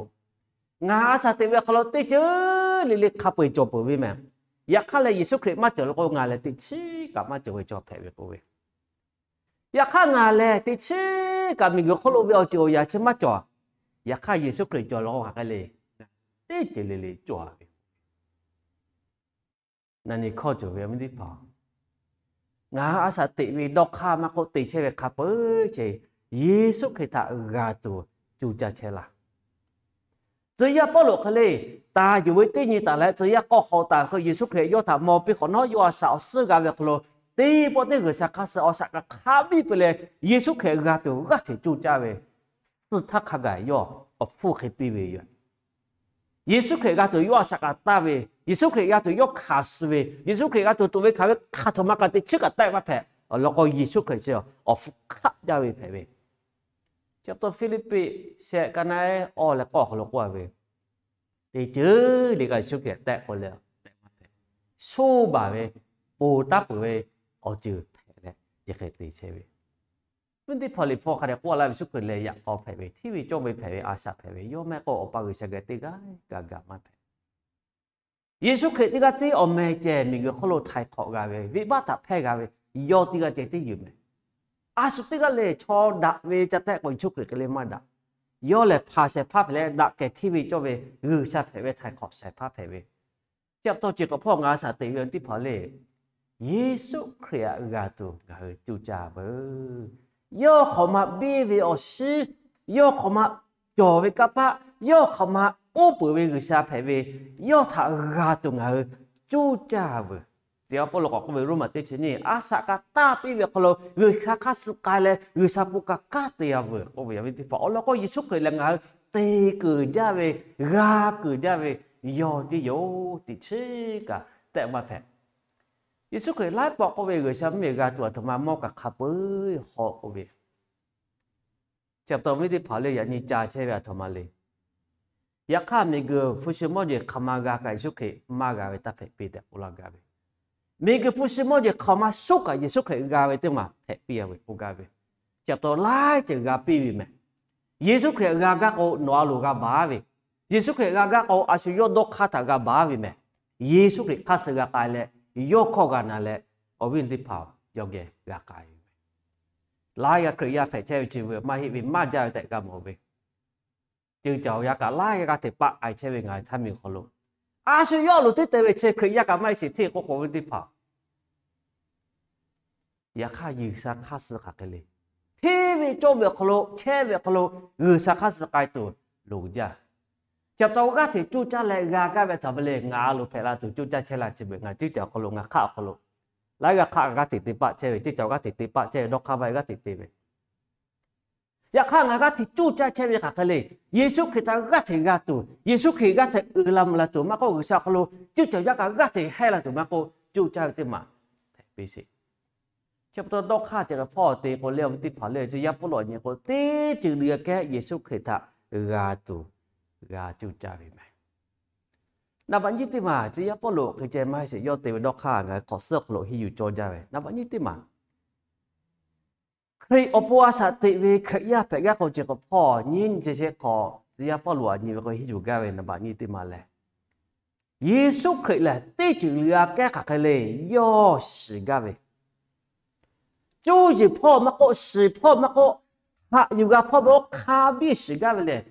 ngaˬ a shaꞈ teꞈ ve awˬ hk'aw lo teˇ ceuˬ le le hk'a peu-eˬ cawˬ peuˬ ve meh. Yaꞈ hk'aˇ lehˬ Yeˍsuˆ Hkriꞈ maˇ cawˬ le k'o, ngaˬ lehˬ teꞈ chiˉ kaꞈ maˇ cawˬ ve cawˬ hpehꞈ ve k'oˆ ve. Yaꞈ hk'aˇ ngaˬ lehˬ teꞈ chiˉ kaꞈ miˬguiˬ hk'oˆ lo ve awˬ ceuˬ awˬ yaꞈ chi maˇ cawˬ. Yaꞈ hk'aˇ Yeˍsuˆ Hkriꞈ cawˬ law k'o hk'aˬ hk'e le, teˇ ceuˬ le le cawˬ ve. Naˬ nyi hkawˇ cawˬ ve awˬ viˉ teˇ hpaˍ, ngaˬ a shaꞈ teꞈ ve dawˇ hk'aˇ maˇ k'oˆ te chehˇ ve hk'a peu-eˬ chi Yeˍsuˆ Hkriꞈ htaꞈ g'a tuˬ cuˇ caˇ chehˇ laˇ. Tcuh yaˇ Pawˇluꞈ hk'e le, taˍ yuˬ ve teˇ nyi taˍ leh tcuh yaˇ k'awˇ hk'awꞈ taˍ ve hk'e Yeˍsuˆ Hkriꞈ yawˇ htaꞈ maw piˇ hk'awꞈ nawˉ, yawˇ a shaꞈ awˬ suhˉ g'a ve awˬ hk'aw lo, teˇ pawˆ teˇ G'uiˬsha hk'aˇ suh awˬ shaꞈ kaꞈ hk'a biˇ peuˬ leh, Yeˍsuˆ Hkriꞈ g'a tuˬ g'aˇ hteꞈ cuˇ caˇ ve suh htaˇ hk'a gaˬ yawˇ awˬ hpfuhˇ hk'e piˇ ve yoˬ. Yeˍsuˆ Hkriꞈ g'a tuˬ yawˇ a shaꞈ kaꞈ taˇ ve, Yeˍsuˆ Hkriꞈ g'a tuˬ yawˇ hkanˍ suh ve, Yeˍsuˆ Hkriꞈ g'a tuˬ tuꞈ ve hkanˍ ve hk'aˬ htoꞈ ma kaꞈ teꞈ chiˉ kaꞈ tehˆ maˇ hpehꞈ. Awˬ lawn k'o Yeˍsuˆ Hkriꞈ chi awˬ hpfuhˇ hk'aˆ jaˇ ve hpehꞈ ve. Chi pa taw Hpiˇliˇpiˆ shehˆ ka naˉ awˇ leh k'awˇ hk'aw lo k'oˆ a ve, teˇ ceuˬ le kaꞈ Yeˍsuˆ Hkriꞈ tehˆ k'o leh tehˆ maˇ hpehꞈ. Soˇ baˬ ve, ponˬ taˉ peuˬ ve awˬ ceuˬ hpehꞈ leh, chi hk'e te chehˇ ve. Awˬ viˉ teˇ hpaˍ, Liꞈ hpu hk'a dehꞈ k'oˆ laˇ ve, Yeˍsuˆ Hkriꞈ lehˬ yaꞈ k'aw hpehꞈ ve, hteˇ ve cawˇ ve hpehꞈ ve, a shaꞈ hpehꞈ ve, yawˇ mehˆ k'o Awˬ pa G'uiˬsha geh teˇ g'aˇ kaꞈ gaˬ maˇ hpehꞈ. Yeˍsuˆ Hkriꞈ teˇ g'aˇ tiˉ awˬ meh ceh miˬguiˬ hk'oˆ lo htaiˍ hk'awꞈ g'a ve, venˇbaˆ htaꞈ hpehˇ g'a ve, yawˇ teˇ g'aˇ ceh tiˉ yoˬ meh. A shu teˇ g'aˇ lehˬ chaw daꞈ ve ca tehˆ k'o Yeˍsuˆ Hkriꞈ hk'e le maˇ daꞈ. Yawˇ lehˬ hpanˍ shehˍ hpaˇ hpehꞈ leh daꞈ kehˬ hteˇ ve cawˇ ve G'uiˬsha hpehꞈ ve, htaiˍ hk'awꞈ shehˍ hpaˇ hpehꞈ ve. Chi pa taw ceuˬ k'awꞈ hpawˇ ngaˬ a shaꞈ teꞈ ve awˬ viˉ teˇ hpaˍ le, Yeˍsuˆ Hkriꞈ htaꞈ g'a tuˬ ngaˬ hui cuˇ caˇ veuˬ. Yawˇ hk'awꞈ ma biˇ ve awˬ shiˉ, yawˇ hk'awꞈ ma cawˬ ve kanˇ paˆ, yawˇ hk'awꞈ ma uˉ peunˍ ve G'uiˬsha hpehꞈ ve, yawˇ htaꞈ g'a tuˬ ngaˬ hui cuˇ caˇ veuˬ. Tcuh yaˇ Pawˇluꞈ k'awꞈ k'oˆ ve, Roˉmaꞈ teˇ chi nyiˇ, a shaꞈ kaꞈ taˇ piˇ ve hk'aw lo G'uiˬsha hk'aˇ suh k'ai leh G'uiˬsha pon kaꞈ kanˉ te-a veuˬ k'oˆ ve, awˬ viˉ teˇ hpaˍ. Awˬ lawn k'o Yeˍsuˆ Hkriꞈ lehˬ ngaˬ hui te keunˍ jaˇ ve, g'a keunˍ jaˇ ve yawˇ tiˉ yoˬ. Teꞈ chiˉ kaꞈ tehˆ maˇ hpehꞈ. Yeˍsuˆ Hkriꞈ laiˉ pawˆ k'oˆ ve, G'uiˬsha mvuhˇmiˬ g'a tuˬ aˬ htoꞈ ma mawˇ kaꞈ hk'a peu-eˬ hawˆ k'oˆ ve. Chi pa taw awˬ viˉ teˇ hpaˍ le, yaꞈ nyi ca chehˇ ve aˬ htoꞈ ma le. Yaꞈ hk'aˇ miˬguiˬ hpu shi mawˇ jeˬ hk'aˬ ma g'a kaꞈ Yeˍsuˆ Hkriꞈ maˇ g'a ve taˇ hpehꞈ piˇ tehꞈ k'oˆ laˇ gaˇ ve. Miˬguiˬ hpu shi mawˇ jeˬ hk'aˬ ma shuˉ kaꞈ Yeˍsuˆ Hkriꞈ g'a ve teˇ maˬ hpehꞈ piˇ-a ve k'oˆ gaˇ ve. Chi pa taw laiˉ ceuˬ g'a piˇ ve meh. Yeˍsuˆ Hkriꞈ g'a gaˇ k'o nawˬ a loˍ g'a baˬ ve. Yeˍsuˆ Hkriꞈ g'a gaˇ k'o a shu yawˇ dawˇ hk'aˇ htaꞈ g'a baˬ ve meh. Yeˍsuˆ Hkriꞈ hk'aˇ suh g'a k'ai leh, yawˇ hkawˇ g'a na leh, awˬ viˉ teˇ hpaˍ yawˇ geh g'a k'ai ve. Laiˉ g'aˇ Hkriꞈ yaˇ hpehꞈ chehˇ ve chi veuˬ maˇ heˆ ve maˇ jaˇ ve tehꞈ g'a mawˬ ve. Ceuˬ caˬ awˬ yanˇ kaꞈ laiˉ g'aˇ g'aˇ hteꞈ paˆ k'ai chehˇ ve ngaˬ hui htaˇ miˬ hk'aw lo, a shu yawˇ loˍ teˇ te ve chi Hkriꞈ yaˇ kaꞈ maˇ heˆ sheˍ hteˇ k'oˆ k'o ve teˇ hpaˍ. Yaꞈ hk'aˇ G'uiˬsha hk'aˇ suh hk'aˬ hk'e le. Hteˇ ve cawˇ ve awˬ hk'aw lo, chehˇ ve awˬ hk'aw lo G'uiˬsha hk'aˇ suh k'ai tuˬ loˍ jaˇ. Chi pa taw g'aˇ hteꞈ coˇ caˇ leh g'a gaˇ ve htaꞈ ve le, ngaˬ a loˍ hpehꞈ la tuˬ coˇ caˇ chehˇ la chi beuꞈ ngaˬ ceuˇ caˬ awˬ hk'aw lo ngaˬ hk'aˆ awˬ hk'aw lo laiˉ g'aˇ hk'aˆ g'aˇ hteꞈ te paˆ chehˇ ve, ceuˇ caˬ g'aˇ hteꞈ te paˆ chehˇ ve, dawˇ hk'aˇ vaˇ g'aˇ hteꞈ te ve. Yaꞈ hk'aˇ ngaˬ g'aˇ hteꞈ coˇ caˇ chehˇ ve hk'aˬ hk'e le, Yeˍsuˆ Hkriꞈ htaꞈ g'aˇ hteꞈ g'a tuˬ, Yeˍsuˆ Hkriꞈ g'aˇ hteꞈ uiˍ la mvuh la tuˬ maˇ k'oˆ, G'uiˬsha awˬ hk'aw lo ceuˇ caˬ yaˇ kaꞈ g'aˇ hteꞈ hehˇ la tuˬ maˇ k'oˆ, coˇ caˇ ve teˇ maˬ hpehꞈ piˇ sheˍ. Chi pa taw dawˇ hk'aˇ ceh hk'e hpawˇ te k'o le, awˬ viˉ teˇ hpaˍ le, tcuh yaˇ Pawˇluꞈ nyi k'o teˇ ceuˬ le aꞈ kehˉ Yeˍsuˆ Hkriꞈ htaꞈ g'a tuˬ g'a coˇ caˇ ve meh. Naˍ baꞈ nyiˇ teˇ maˬ, tcuh yaˇ Pawˇluꞈ hk'e ceh maˇ heˆ sheˍ, yawˇ te ve dawˇ hk'aˇ ngaˬ hui hk'awꞈ suhˉ awˬ hk'aw lo henˇ yuˬ cawˇ jaˇ ve. Naˍ baꞈ nyiˇ teˇ maˬ, Hkriꞈ awˬ pon a shaꞈ teꞈ ve Hkriꞈ yaˇ hpehꞈ gaˇ k'o ceh hk'e hpawˇ nyiˇ nyi ceh shehˆ hk'awꞈ, tcuh yaˇ Pawˇluꞈ aꞈ nyi ve k'o henˇ yuˬ gaˇ ve naˍ baꞈ nyiˇ teˇ maˬ lehˬ, Yeˍsuˆ Hkriꞈ lehˬ teˇ ceuˬ le aꞈ kehˉ hk'aˬ hk'e le, yawˇ shiˍ gaˇ ve, coˇ yiˍ hpawˇ maˇ k'oˆ, shiˍ hpawˇ maˇ k'oˆ, haꞈ yuˬ g'a hpawˇ maˇ k'oˆ, hk'a biˇ shiˍ gaˇ ve lehˬ,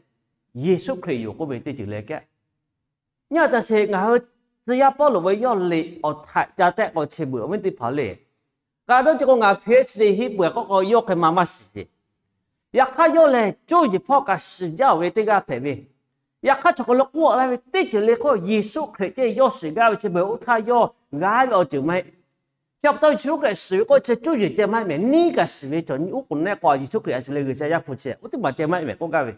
Yeˍsuˆ Hkriꞈ yoˬ k'oˆ ve teˇ ceuˬ le aꞈ kehˉ. Nyi a taꞈ sheˍ, ngaˬ hui tcuh yaˇ Pawˇluꞈ ve yawˇ liꞈ awˬ htaꞈ ca tehˆ k'o chi beuꞈ awˬ viˉ teˇ hpaˍ le, k'aꞈ dawˇ ceh k'o ngaˬ PhD henˇ peuˬ k'oˆ k'o yawˇ hk'e ma maˇ shiˍ sheˍ. Yaꞈ hk'aˇ yawˇ lehˬ coˇ yiˍ hpawˇ kaꞈ shiˍ jaˇ-oˬ ve teˇ g'aˇ hpehꞈ ve. Yaꞈ hk'aˇ chaw hk'aw lo k'oˆ laˇ ve teˇ ceuˬ le k'o, Yeˍsuˆ Hkriꞈ ceh yawˇ shiˍ gaˇ ve chi beuꞈ oˇ htaˇ yawˇ g'a ve awˬ ceuˬ maˇ heˆ. Chi pa taw Yeˍsuˆ Hkriꞈ shiˍ ve k'oˆ chi coˇ yiˍ ceh maˇ heˆ mehˍ, neˇ kaꞈ shiˍ ve chaw nyiˇ uˉ k'oˍ nehˆ k'o Yeˍsuˆ Hkriꞈ a shu le G'uiˬsha Yaˇ hpu chi oˇ teˇ maˬ ceh maˇ heˆ mehˍ k'oˆ gaˇ ve.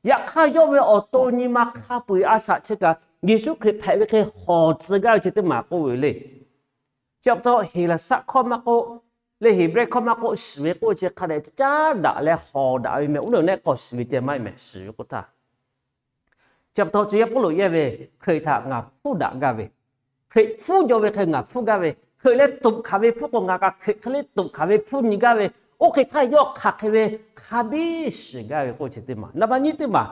Yaꞈ hk'aˇ yawˇ ve awˬ to nyi ma hk'a peu-eˬ a shaꞈ chi kaꞈ Yeˍsuˆ Hkriꞈ hpehꞈ ve hk'e hawˬ tcuh gaˇ ve chi teˇ maˬ k'oˆ ve le. Chi pa taw Heˍlaˍsaˆ hkawˇ maˇ k'oˆ, leh Heˍbrehˇ hkawˇ maˇ k'oˆ, shiˍ ve k'oˆ chi hk'a dehꞈ caˉ daꞈ leh hawˬ daꞈ ve meh. Uˉ leuˬ nehˆ k'awꞈ shiˍ ve ceh maˇ heˆ mehˍ, shiˍ ve k'oˆ htaˇ. Chi pa taw tcuh yaˇ Pawˇluꞈ yehˇ ve, Hkriꞈ htaꞈ ngaˬ hpfuhˇ daꞈ gaˇ ve, Hkriꞈ hpfuhˇ jaw ve hk'e ngaˬ hpfuhˇ gaˇ ve, Hkriꞈ leh toꞈ hkanˍ ve hpfuhˇ k'o ngaˬ kaꞈ Hkriꞈ hk'e le toꞈ hkanˍ ve hpfuhˇ nyi gaˇ ve, oˇ hk'e htaˇ yawˇ hk'aˬ hk'e ve hk'a biˇ shiˍ gaˇ ve k'oˆ chi teˇ maˬ. Naˍ baꞈ nyiˇ teˇ maˬ,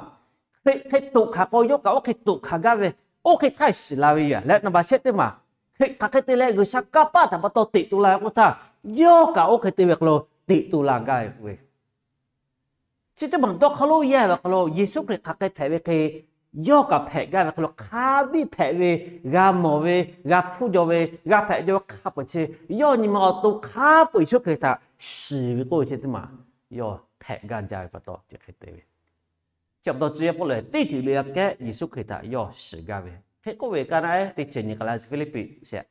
Hkriꞈ hk'e toꞈ hkanˍ k'o yawˇ kaꞈ oˇ hk'e toꞈ hkanˍ gaˇ ve, oˇ hk'e htaˇ shiˍ la ve yoˬ leh, naˍ baꞈ shehˆ teˇ maˬ, Hkriꞈ hk'aˬ hk'e te leh G'uiˬsha kanˇ paˆ htaꞈ pa taw teꞈ to la ve k'oˆ htaˇ, yawˇ kaꞈ oˇ hk'e te ve hk'aw lo teꞈ to la gaˇ ve k'oˆ ve. Chi teˇ maˬ dawˇ hk'aw lo yehˇ ve hk'aw lo Yeˍsuˆ Hkriꞈ hk'aˬ hk'e hpehꞈ ve hk'e, yawˇ kaꞈ hpehꞈ gaˇ ve hk'aw lo hk'a biˇ hpehꞈ ve, g'a mawˬ ve, g'a hpfuhˇ jaw ve, g'a hpehꞈ jaw ve hk'a peu-eˬ chi, yawˇ nyi ma awˬ to hk'a peu-eˬ Yeˍsuˆ Hkriꞈ htaꞈ shiˍ ve k'oˆ ve chi teˇ maˬ, yawˇ hpehꞈ gaˇ jaˇ ve pa taw chi hk'e te ve. Chi pa taw tcuh yaˇ Pawˇluꞈ teˇ ceuˬ le aꞈ kehˉ Yeˍsuˆ Hkriꞈ htaꞈ yawˇ shiˍ gaˇ ve hk'e k'oˆ ve ka na eˉ teˇ ceuˬ nyi k'ai la Hpiˇliˇpiˆ shehˍ,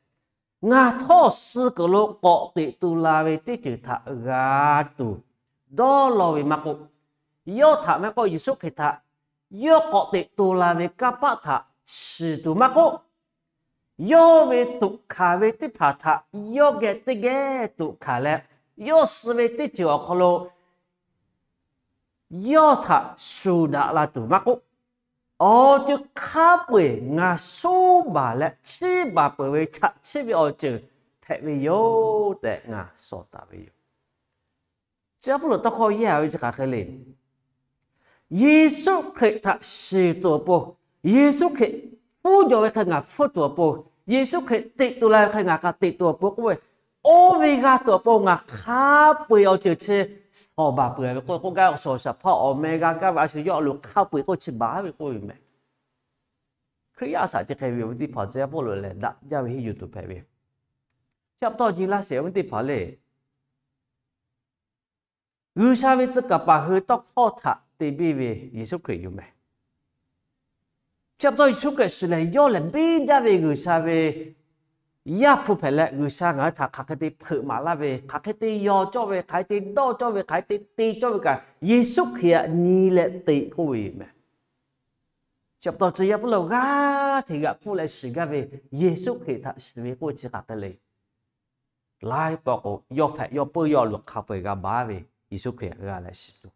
ngaˬ htawˇ suh kuiˬ lo k'awꞈ teꞈ to la ve teˇ ceuˬ htaꞈ g'a tuˬ dawˇ law ve maˇ k'oˆ, yawˇ htaꞈ maˇ k'oˆ, Yeˍsuˆ Hkriꞈ htaꞈ yawˇ k'awꞈ teꞈ to la ve kanˇ paˆ htaꞈ shiˍ tuˬ maˇ k'oˆ, yawˇ ve toꞈ hkanˍ ve teˇ hpaˍ htaꞈ yawˇ geh teˇ geh toꞈ hkanˍ leh, yawˇ suh ve teˇ ceuˬ awˬ hk'aw lo yawˇ htaꞈ shuˍ daꞈ la tuˬ maˇ k'oˆ, awˬ ceuˬ hk'a peu-eˬ ngaˬ shuˉ baˬ leh chiˇ baˬ peuˬ ve chaꞈ chiˇ ve awˬ ceuˬ hpehꞈ ve yoˬ tehꞈ ngaˬ shawˍ taˍ ve yoˬ. Chi Pawˇluꞈ tawˇ hkawˇ yehˇ ve chi hk'aˬ hk'e le. Yeˍsuˆ Hkriꞈ htaꞈ shiˍ tuˬ awˬ pon, Yeˍsuˆ Hkriꞈ hpfuhˇ jaw ve hk'e ngaˬ hpfuhˇ tuˬ awˬ pon, Yeˍsuˆ Hkriꞈ teꞈ to la ve hk'e ngaˬ kaꞈ teꞈ to awˬ pon k'oˆ ve, oˇ ve g'a tuˬ awˬ pon ngaˬ hk'a peu-eˬ awˬ ceuˬ chi shawˍ baˬ peuˬ ve k'oˆ ve k'oˆ gaˇ ve, shawˍ shaˍ hpaˇ awˬ meh g'a gaˇ ve a shu yawˇ a loˍ hk'a peu-eˬ k'oˆ chi baˬ ve k'oˆ ve meh. Hkriꞈ yaˇ a shaꞈ chi hk'e ve awˬ viˉ teˇ hpaˍ, tcuh yaˇ Pawˇluꞈ lehˬ daꞈ jaˇ ve henˇ yuˬ tuˬ hpehꞈ ve. Chi pa taw nyi laˇ sheˍ awˬ viˉ teˇ hpaˍ le, G'uiˬsha ve tcuh kaˍ paˍ hui tawˇ hkawˇ htaꞈ te biˇ ve Yeˍsuˆ Hkriꞈ yoˬ meh. Chi pa taw Yeˍsuˆ Hkriꞈ shiˍ lehˬ yawˇ lehˬ biˇ jaˇ ve G'uiˬsha ve Yaˇ hpu hpehꞈ leh, G'uiˬsha ngaˬ hui htaꞈ hk'aˬ hk'e te hpeuꞈ maˍ laˇ ve, hk'aˬ hk'e te yaw cawˇ ve, hk'aˬ hk'e te dawˇ cawˇ ve, hk'aˬ hk'e te te cawˇ ve kaꞈ, Yeˍsuˆ Hkriꞈ htaꞈ nyi leh teꞈ k'oˆ ve yoˬ meh. Chi pa taw tcuh yaˇ Pawˇluꞈ g'aˇ hteꞈ g'aꞈ hpfuhˆ leh shiˍ gaˇ ve, Yeˍsuˆ Hkriꞈ htaꞈ shiˍ ve k'oˆ chi hk'aˬ hk'e le. Laiˉ pawˆ k'o, yawˇ hpehꞈ yawˇ peuˇ yawˇ a loˍ hk'a peu-eˬ g'a baˬ ve, Yeˍsuˆ Hkriꞈ htaꞈ g'a leh shiˍ tuˬ.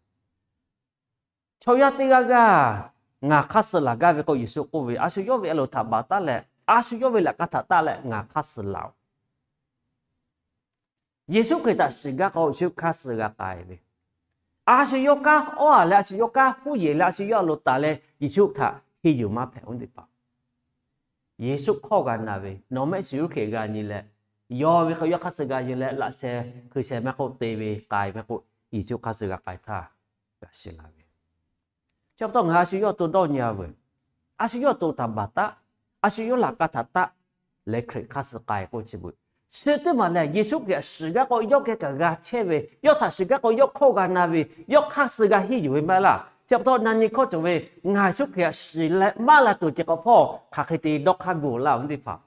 Chaw yaˇ teˇ g'aˇ g'aˇ ngaˬ hk'aˇ suh laˬ gaˇ ve k'o, Yeˍsuˆ k'oˆ ve, a shu yawˇ ve a loˍ htaꞈ baˬ taˉ leh, a shu yawˇ ve laꞈ ka htaꞈ taˆ leh ngaˬ hk'aˇ suh laˬ-oˬ. Yeˍsuˆ Hkriꞈ htaꞈ shiˍ gaˇ k'o, Yeˍsuˆ hk'aˇ suh g'a k'ai ve, a shu yawˇ kanˉ awˉ a leh, a shu yawˇ kanˉ huˉ yeˬ leh, a shu yawˇ a loˍ taˍ leh, Yeˍsuˆ htaꞈ henˇ yuˬ maˇ hpehꞈ-oˬ teˇ hpaˍ. Yeˍsuˆ hkawˇ g'a na ve, nawˬ mehˆ shiˍ Yeˍsuˆ Hkriꞈ g'a nyi leh, yawˇ ve hk'a yawˇ hk'aˇ suh g'a nyi leh, laꞈ sheh hkui sheh maˇ k'oˆ, te ve k'ai maˇ k'oˆ, Yeˍsuˆ hk'aˇ suh g'a k'ai htaˇ g'a shiˍ la ve. Chi pa taw ngaˬ hui a shu yawˇ to dawˇ nyi-a veuˬ. A shu yawˇ to htaꞈ baˬ taˉ, a shu yawˇ laꞈ ka htaꞈ taˆ leh Hkriꞈ hk'aˇ suh k'ai k'oˆ chi beuꞈ. Chi teˇ maˬ lehˬ, Yeˍsuˆ Hkriꞈ htaꞈ shiˍ gaˇ k'o, yawˇ geh kaꞈ g'a chehˇ ve, yawˇ htaꞈ shiˍ gaˇ k'o, yawˇ hkawˇ g'a na ve, yawˇ hk'aˇ suh g'a henˇ yuˬ ve maˇ heˆ laˇ. Chi pa taw na nyi hkawˇ cawˬ ve, ngaˬ Yeˍsuˆ Hkriꞈ htaꞈ shiˍ leh maˇ la tuˬ ceh k'awꞈ hpawˇ hk'aˬ hk'e te dawˇ hk'aˇ gu laˇ ve teˇ hpaˍ.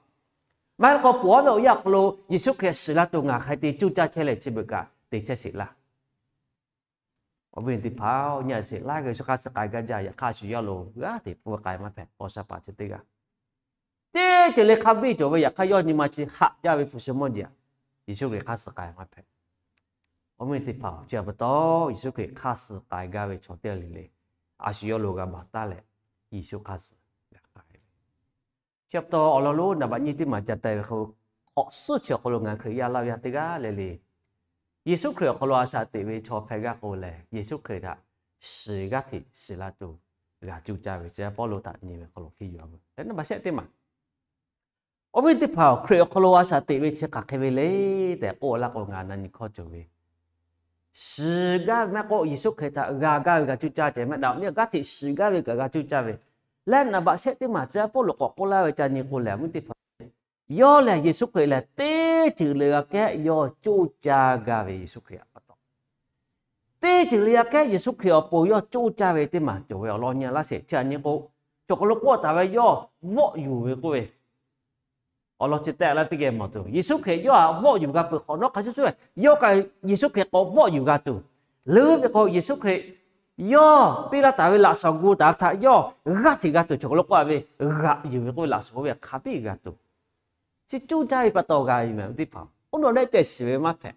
Maˇ heˆ k'o, poˬ aˉ ve awˬ yanˇ awˬ hk'aw lo Yeˍsuˆ Hkriꞈ shiˍ la tuˬ ngaˬ hk'aˬ hk'e te cuˇ caˇ chehˇ leh chi beuꞈ kaꞈ te chehˇ sheˍ laˇ. Awˬ viˉ teˇ hpaˍ-oˬ, nyi a sheˍ laˇ g'a Yeˍsuˆ hk'aˇ suh k'ai gaˇ jaˇ. Yaꞈ hk'aˇ shu yawˇ lo g'aˇ hteꞈ pfuhˇ k'ai maˇ hpehꞈ. Awˬ shaˍ paˍ chi teˇ g'aˇ teˇ ceuˬ le hk'a biˇ cawˬ ve, yaꞈ hk'aˇ yawˇ nyi ma chi haꞈ jaˇ ve hpu shi mawˇ jeˬ, Yeˍsuˆ Hkriꞈ hk'aˇ suh k'ai maˇ hpehꞈ. Awˬ viˉ teˇ hpaˍ-oˬ, chi pa taw Yeˍsuˆ Hkriꞈ hk'aˇ suh k'ai gaˇ ve chaw teˇ g'aˇ le le, a shu yawˇ lo g'a baˬ taˉ leh, Yeˍsuˆ hk'aˇ suh g'a k'ai ve. Chi pa taw awˬ lawn lonˉ naˍ baꞈ nyiˇ teˇ maˬ ca teh ve hk'aw, hk'awꞈ suhˉ chi awˬ hk'aw lo ngaˬ hui Hkriꞈ yaˇ laˇ ve yaˇ teˇ g'aˇ le le, Yeˍsuˆ Hkriꞈ awˬ hk'aw lo a shaꞈ teꞈ ve chaw hpehꞈ gaˇ k'o lehˬ, Yeˍsuˆ Hkriꞈ htaꞈ shiˍ g'aˇ hteꞈ shiˍ la tuˬ g'a cuˇ caˇ ve, chi Pawˇluꞈ htaꞈ nyi ve hk'aw lo hk'e yuˬ a ve le, naˍ baꞈ shehˆ teˇ maˬ. Awˬ viˉ teˇ hpaˍ-oˬ, Hkriꞈ awˬ hk'aw lo a shaꞈ teꞈ ve chi hk'aˬ hk'e ve le tehꞈ k'oˆ laˇ k'o, ngaˬ na nyi hkawˇ cawˬ ve, shiˍ gaˇ ve maˇ k'oˆ, Yeˍsuˆ Hkriꞈ htaꞈ g'a gaˇ ve g'a cuˇ caˇ ceh maˇ, naˍ baꞈ nyiˇ g'aˇ hteꞈ shiˍ gaˇ ve kaꞈ g'a cuˇ caˇ ve, leh naˍ baꞈ shehˆ teˇ maˬ chi Pawˇluꞈ k'awꞈ k'oˆ laˇ ve ca nyi k'o lehˬ, awˬ viˉ teˇ hpaˍ, yawˇ lehˬ Yeˍsuˆ Hkriꞈ lehˬ teˇ ceuˬ le g'a kehˉ yawˇ coˇ caˇ gaˇ ve, Yeˍsuˆ Hkriꞈ pa taw teˇ ceuˬ le g'a kehˉ Yeˍsuˆ Hkriꞈ awˬ pon yawˇ coˇ caˇ ve teˇ maˬ cawˬ ve awˬ lawn nyi laˇ sheˍ. Chi htaꞈ nyi k'o, chaw hk'aw lo k'oˆ taˍ ve yawˇ vawˆ yuˬ ve k'oˆ ve awˬ lawn chi tehꞈ laˇ teˇ geh mawˬ tuˬ, Yeˍsuˆ Hkriꞈ yawˇ htaꞈ vawˆ yuˬ g'a peuˬ hk'awꞈ nawˉ hk'a shuˍ shuˍ, yawˇ kaꞈ Yeˍsuˆ Hkriꞈ k'awꞈ vawˆ yuˬ g'a tuˬ, leuˉ ve k'o Yeˍsuˆ Hkriꞈ yawˇ piˇ laˇ taˍ ve laꞈ shawnˍ gu taˍ ve htaꞈ yawˇ g'aˇ hteꞈ g'a tuˬ, chaw hk'aw lo k'oˆ ve g'aꞈ yuˬ ve k'oˆ ve laꞈ shawnˍ k'oˆ ve hk'a biˇ g'a tuˬ, chi coˇ caˇ ve pa taw g'a ve meh, awˬ viˉ teˇ hpaˍ. Oˇ nawˬ leh ceh shiˍ ve maˇ hpehꞈ,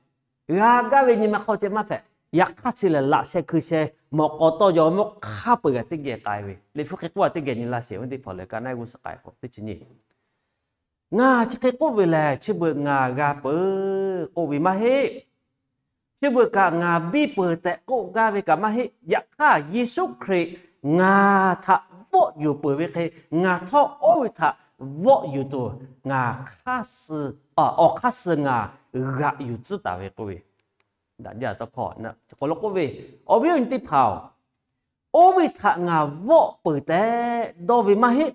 g'a gaˇ ve nyi ma hk'aw ceh maˇ hpehꞈ. Yaꞈ hk'aˇ chi lehˬ laꞈ sheh hkui sheh mawꞈ k'aw tawˇ yaw mawˇ hk'aˇ peuˬ g'a teˇ geh k'ai ve, Liꞈ hpu hk'e k'oˆ a teˇ geh nyi laˇ sheˍ, awˬ viˉ teˇ hpaˍ lehˬ, ka naˆ g'uˇ suhˍ k'ai k'o teˇ chi nyi ngaˬ chi hk'e k'oˆ ve lehˬ, chi beuꞈ ngaˬ g'a peuˬ k'oˆ ve maˇ heˆ. Chi beuꞈ kaꞈ ngaˬ biˇ peuˬ tehꞈ k'oˆ gaˇ ve kaꞈ maˇ heˆ. Yaꞈ hk'aˇ Yeˍsuˆ Hkriꞈ ngaˬ htaꞈ vawˆ yuˬ peuˬ ve hk'e, ngaˬ htawˇ oˇ ve htaꞈ vawˆ yuˬ tuˬ ngaˬ hk'aˇ suh, awˬ hk'aˇ suh ngaˬ g'aꞈ yuˬ tcuhˉ taˍ ve k'oˆ ve, daꞈ jaˇ tawˇ hkawˇ awˬ hk'aw lo k'oˆ ve, awˬ viˉ awˬ nyi teˇ hpaˍ-oˬ, oˇ ve htaꞈ ngaˬ vawˆ peuˬ tehꞈ dawˇ ve maˇ heˆ.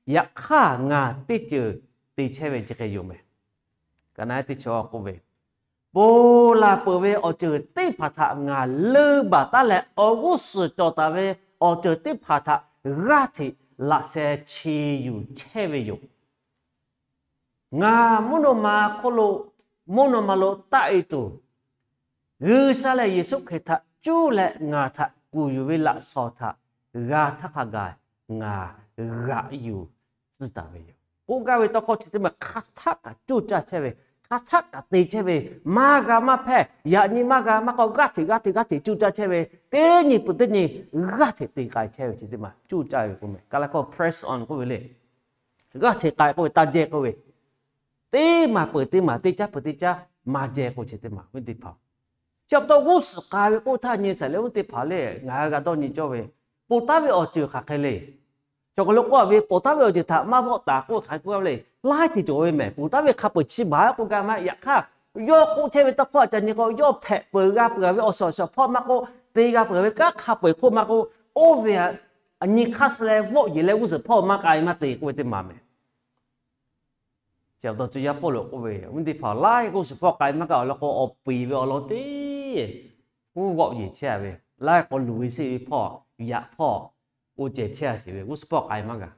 Yaꞈ hk'aˇ ngaˬ teˇ ceuˬ te chehˇ ve chi hk'e yoˬ meh. Ka naˆ teˇ chi k'oˆ ve, ponˬ laˬ peuˬ ve awˬ ceuˬ teˇ hpaˍ htaꞈ ngaˬ leuˆ baˬ taˉ leh, awˬ g'uˇ suhˍ cawˬ taˍ ve awˬ ceuˬ teˇ hpaˍ htaꞈ g'aˇ hteꞈ laꞈ sheh chi yuˬ chehˇ ve yoˬ. Ngaˬ mvuhˇ naw ma hk'oˆ lo, mvuhˇ naw ma lo taˆ-e tuˬ, G'uiˬsha leh Yeˍsuˆ Hkriꞈ htaꞈ cuˇ leh ngaˬ htaꞈ kuˬ yuˬ ve laꞈ shawnˍ htaꞈ g'a htaˇ hk'a gaˬ ngaˬ g'aꞈ yuˬ tcuhˉ taˍ ve yoˬ. K'oˆ gaˇ ve tawˇ hkawˇ chi teˇ maˬ hk'aˬ htaˆ kaꞈ coˇ caˇ chehˇ ve, hk'aˬ htaˆ kaꞈ te chehˇ ve, maˇ g'a maˇ hpehˇ, yaꞈ nyi maˇ g'a maˇ k'o, g'aˇ hteꞈ g'aˇ hteꞈ g'aˇ hteꞈ coˇ caˇ chehˇ ve, teˇ nyi peuˬ teˇ nyi g'aˇ hteꞈ te k'ai chehˇ ve chi teˇ maˬ coˇ caˇ ve k'oˆ meh. Ka la k'o press on k'oˆ ve le. G'aˇ hteꞈ k'ai k'oˆ ve taˇ jehˇ k'oˆ ve, teˇ maˬ peuˬ teˇ maˬ, teˇ caˉ peuˬ teˇ caˉ maˇ jehˇ k'oˆ chi teˇ maˬ, awˬ viˉ teˇ hpaˍ. Chi pa taw g'uˇ suhˍ k'ai ve k'oˆ htaˇ nyi tcuh leh, awˬ viˉ teˇ hpaˍ le, ngaˬ hui g'a dawˇ nyi cawˇ ve, ponˬ taˉ ve awˬ ceuˬ hk'aˬ hk'e le. Chaw hk'aw lo k'oˆ ve, ponˬ taˉ ve awˬ ceuˬ htaꞈ maˇ vawˆ taˍ k'oˆ ve hk'aˬ hk'e k'oˆ le, laiˉ ceuˬ cawˬ ve meh. Ponˬ taˉ ve hk'a peu-eˬ chi baˬ k'oˆ gaˇ maˇ heˆ. Yaꞈ hk'aˇ yawˇ k'oˆ chehˇ ve tawˇ hkawˇ ca nyi k'o, yawˇ hpehꞈ peuˬ g'a peuˬ ve awˬ shiˍ awˬ shiˍ hpawˇ maˇ k'oˆ, te g'a peuˬ ve kanˉ hk'a peu-eˬ hk'oˆ maˇ k'oˆ, oˇ ve nyi hk'aˇ suh leh vawˆ yeˬ leh g'uˇ suhˍ hpawˇ maˇ k'ai maˇ te k'oˆ ve teˇ maˬ meh. Chi pa taw tcuh yaˇ Pawˇluꞈ k'oˆ ve, awˬ viˉ teˇ hpaˍ, laiˉ g'uˇ suhˍ hpawˇ k'ai maˇ k'ai awˬ lawn k'o, awˬ piˍ ve awˬ lawn teˇ uˉ g'awˆ yeˬ chehˇ ve, laiˉ k'awꞈ luˬ ve sheˆ ve hpawˇ, yaꞈ hpawˇ, oˇ ceh chehˇ sheˍ ve, g'uˇ suhˍ hpawˇ k'ai maˇ g'a.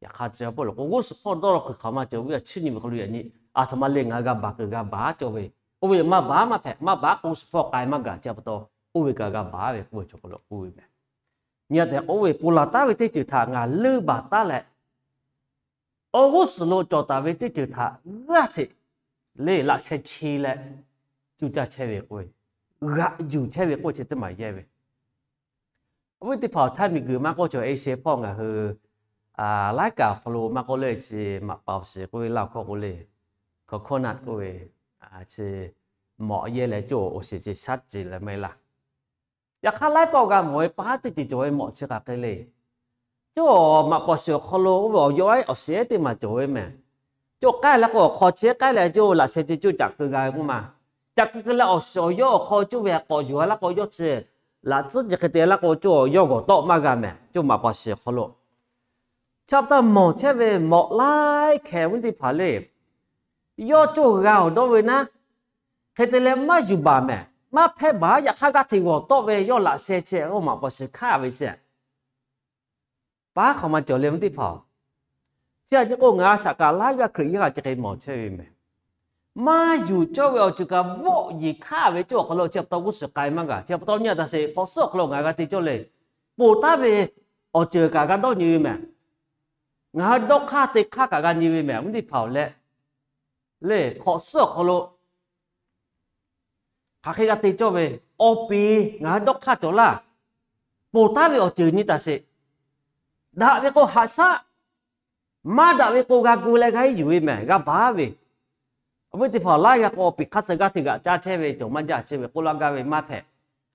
Yaꞈ hk'aˇ tcuh yaˇ Pawˇluꞈ k'o, g'uˇ suhˍ hpawˇ dawˇ law kuiˬ hk'aˬ ma cawˬ ve, a chiˇ nyi ve hk'aw lo yaꞈ nyi, aˬ htoꞈ ma le ngaˬ g'a baˬ kuiˬ g'a baˬ cawˬ ve, oˇ ve maˇ baˬ maˇ hpehꞈ, maˇ baˬ k'o g'uˇ suhˍ hpawˇ k'ai maˇ g'a. Chi pa taw oˇ ve kaꞈ g'a baˬ ve k'oˆ ve chaw hk'aw lo k'oˆ ve meh. Nyi a tehꞈ k'o, oˇ ve ponˬ laˬ taˉ ve teˇ ceuˬ htaꞈ ngaˬ leuˆ baˬ taˉ leh, awˬ g'uˇ suhˍ lo cawˬ taˍ ve teˇ ceuˬ htaꞈ g'aˇ hteꞈ le laꞈ sheh chi leh coˇ caˇ chehˇ ve k'oˆ ve, g'aꞈ yuˬ chehˇ ve k'oˆ chi teˇ maˬ yehˇ ve. Awˬ viˉ teˇ hpaˍ, awˬ htaˇ miˬguiˬ maˇ k'oˆ, chaw Asia hpawˇ ngaˬ hui laiˉ kaꞈ awˬ hk'aw lo maˇ k'oˆ le, chi maꞈ paˍ awˬ shiˍ k'oˆ ve laˇ awˬ hkawˇ k'oˆ le, coconut k'oˆ ve, chi mawꞈ yehˇ leh cawˇ awˬ shiˍ ceh shaˉ ceh leh maˇ heˆ laˇ. Yaꞈ hk'aˇ laiˉ pawˆ g'a mawˬ ve paˉ teˇ ceuˬ cawˬ ve mawꞈ chi hk'aˬ hk'e le. Cawˇ maꞈ paˍ awˬ shiˍ awˬ hk'aw lo oˇ ve awˬ yaw awˬ shiˍ teˇ maˬ cawˬ ve meh. Cawˇ k'ai leh k'o awˬ hk'aw chi k'ai leh cawˇ laꞈ sheh ceh cawˇ caꞈ keu g'a ve k'oˆ ma. Caꞈ keu keu leh awˬ shiˍ awˬ yaw awˬ hk'aw cawˇ ve k'awꞈ yuˬ a laˇ k'o, yawˇ chi laꞈ tcuhˉ ceh hk'e te laˇ k'o, cawˇ yawˇ g'awˬ tawˆ maˇ g'a meh. Cawˇ maꞈ paˍ awˬ shiˍ awˬ hk'aw lo chi pa taw mawˬ chehˇ ve mawꞈ laiˉ hkeh awˬ viˉ teˇ hpaˍ le, yawˇ cawˇ g'a awˬ dawˇ ve naˉ, hk'e te leh maˇ yuˬ baˬ meh. maˇ hpehˇ baˬ. Yaꞈ hk'aˇ g'aˇ hteꞈ g'awˬ tawˆ ve yawˇ laꞈ sheh chehˇ, oˇ maꞈ paw shiˍ hkaˇ ve chehˇ. Paˉ hk'aˬ ma cawˬ le, awˬ viˉ teˇ hpaˍ-oˬ. Chi htaꞈ nyi k'o, ngaˬ a shaꞈ kaꞈ laiˉ g'aˇ Hkriꞈ yaˇ g'a chi hk'e mawˬ chehˇ ve mehˬ. Maˇ yuˬ cawˇ ve awˬ ceuˬ kaꞈ vawˆ yeˬ hkaˇ ve cawˇ awˬ hk'aw lo chi pa taw g'uˇ suhˍ k'ai maˇ g'a. Chi pa taw nyi a taꞈ sheˍ, hk'awꞈ suhˉ awˬ hk'aw lo ngaˬ g'a te cawˇ le. Ponˬ taˉ ve awˬ ceuˬ kaꞈ g'a dawˇ nyi ve mehˬ. Ngaˬ hui dawˇ hk'aˇ te hk'aˇ kaꞈ g'a nyi ve mehˬ, awˬ viˉ teˇ hpaˍ-oˬ leh. Le hk'awꞈ suhˉ awˬ hk'aw lo hk'aˬ hk'e g'a te cawˇ ve, awˬ piˍ ngaˬ hui dawˇ hk'aˇ cawˬ laˇ. Ponˬ taˉ ve awˬ ceuˬ nyi taꞈ sheˍ. Daꞈ ve k'o haꞈ shaˉ, maˇ daꞈ ve k'o g'a gu leh g'a hiˉ yuˬ ve mehˬ, g'a baˬ ve. Awˬ viˉ teˇ hpaˍ-oˬ, laiˉ g'a k'o awˬ piˍ hk'aˇ suh g'aˇ hteꞈ g'aꞈ caˇ chehˇ ve cawˬ maˇ jaˇ chehˇ ve k'oˆ laˇ gaˇ ve maˇ hpehꞈ.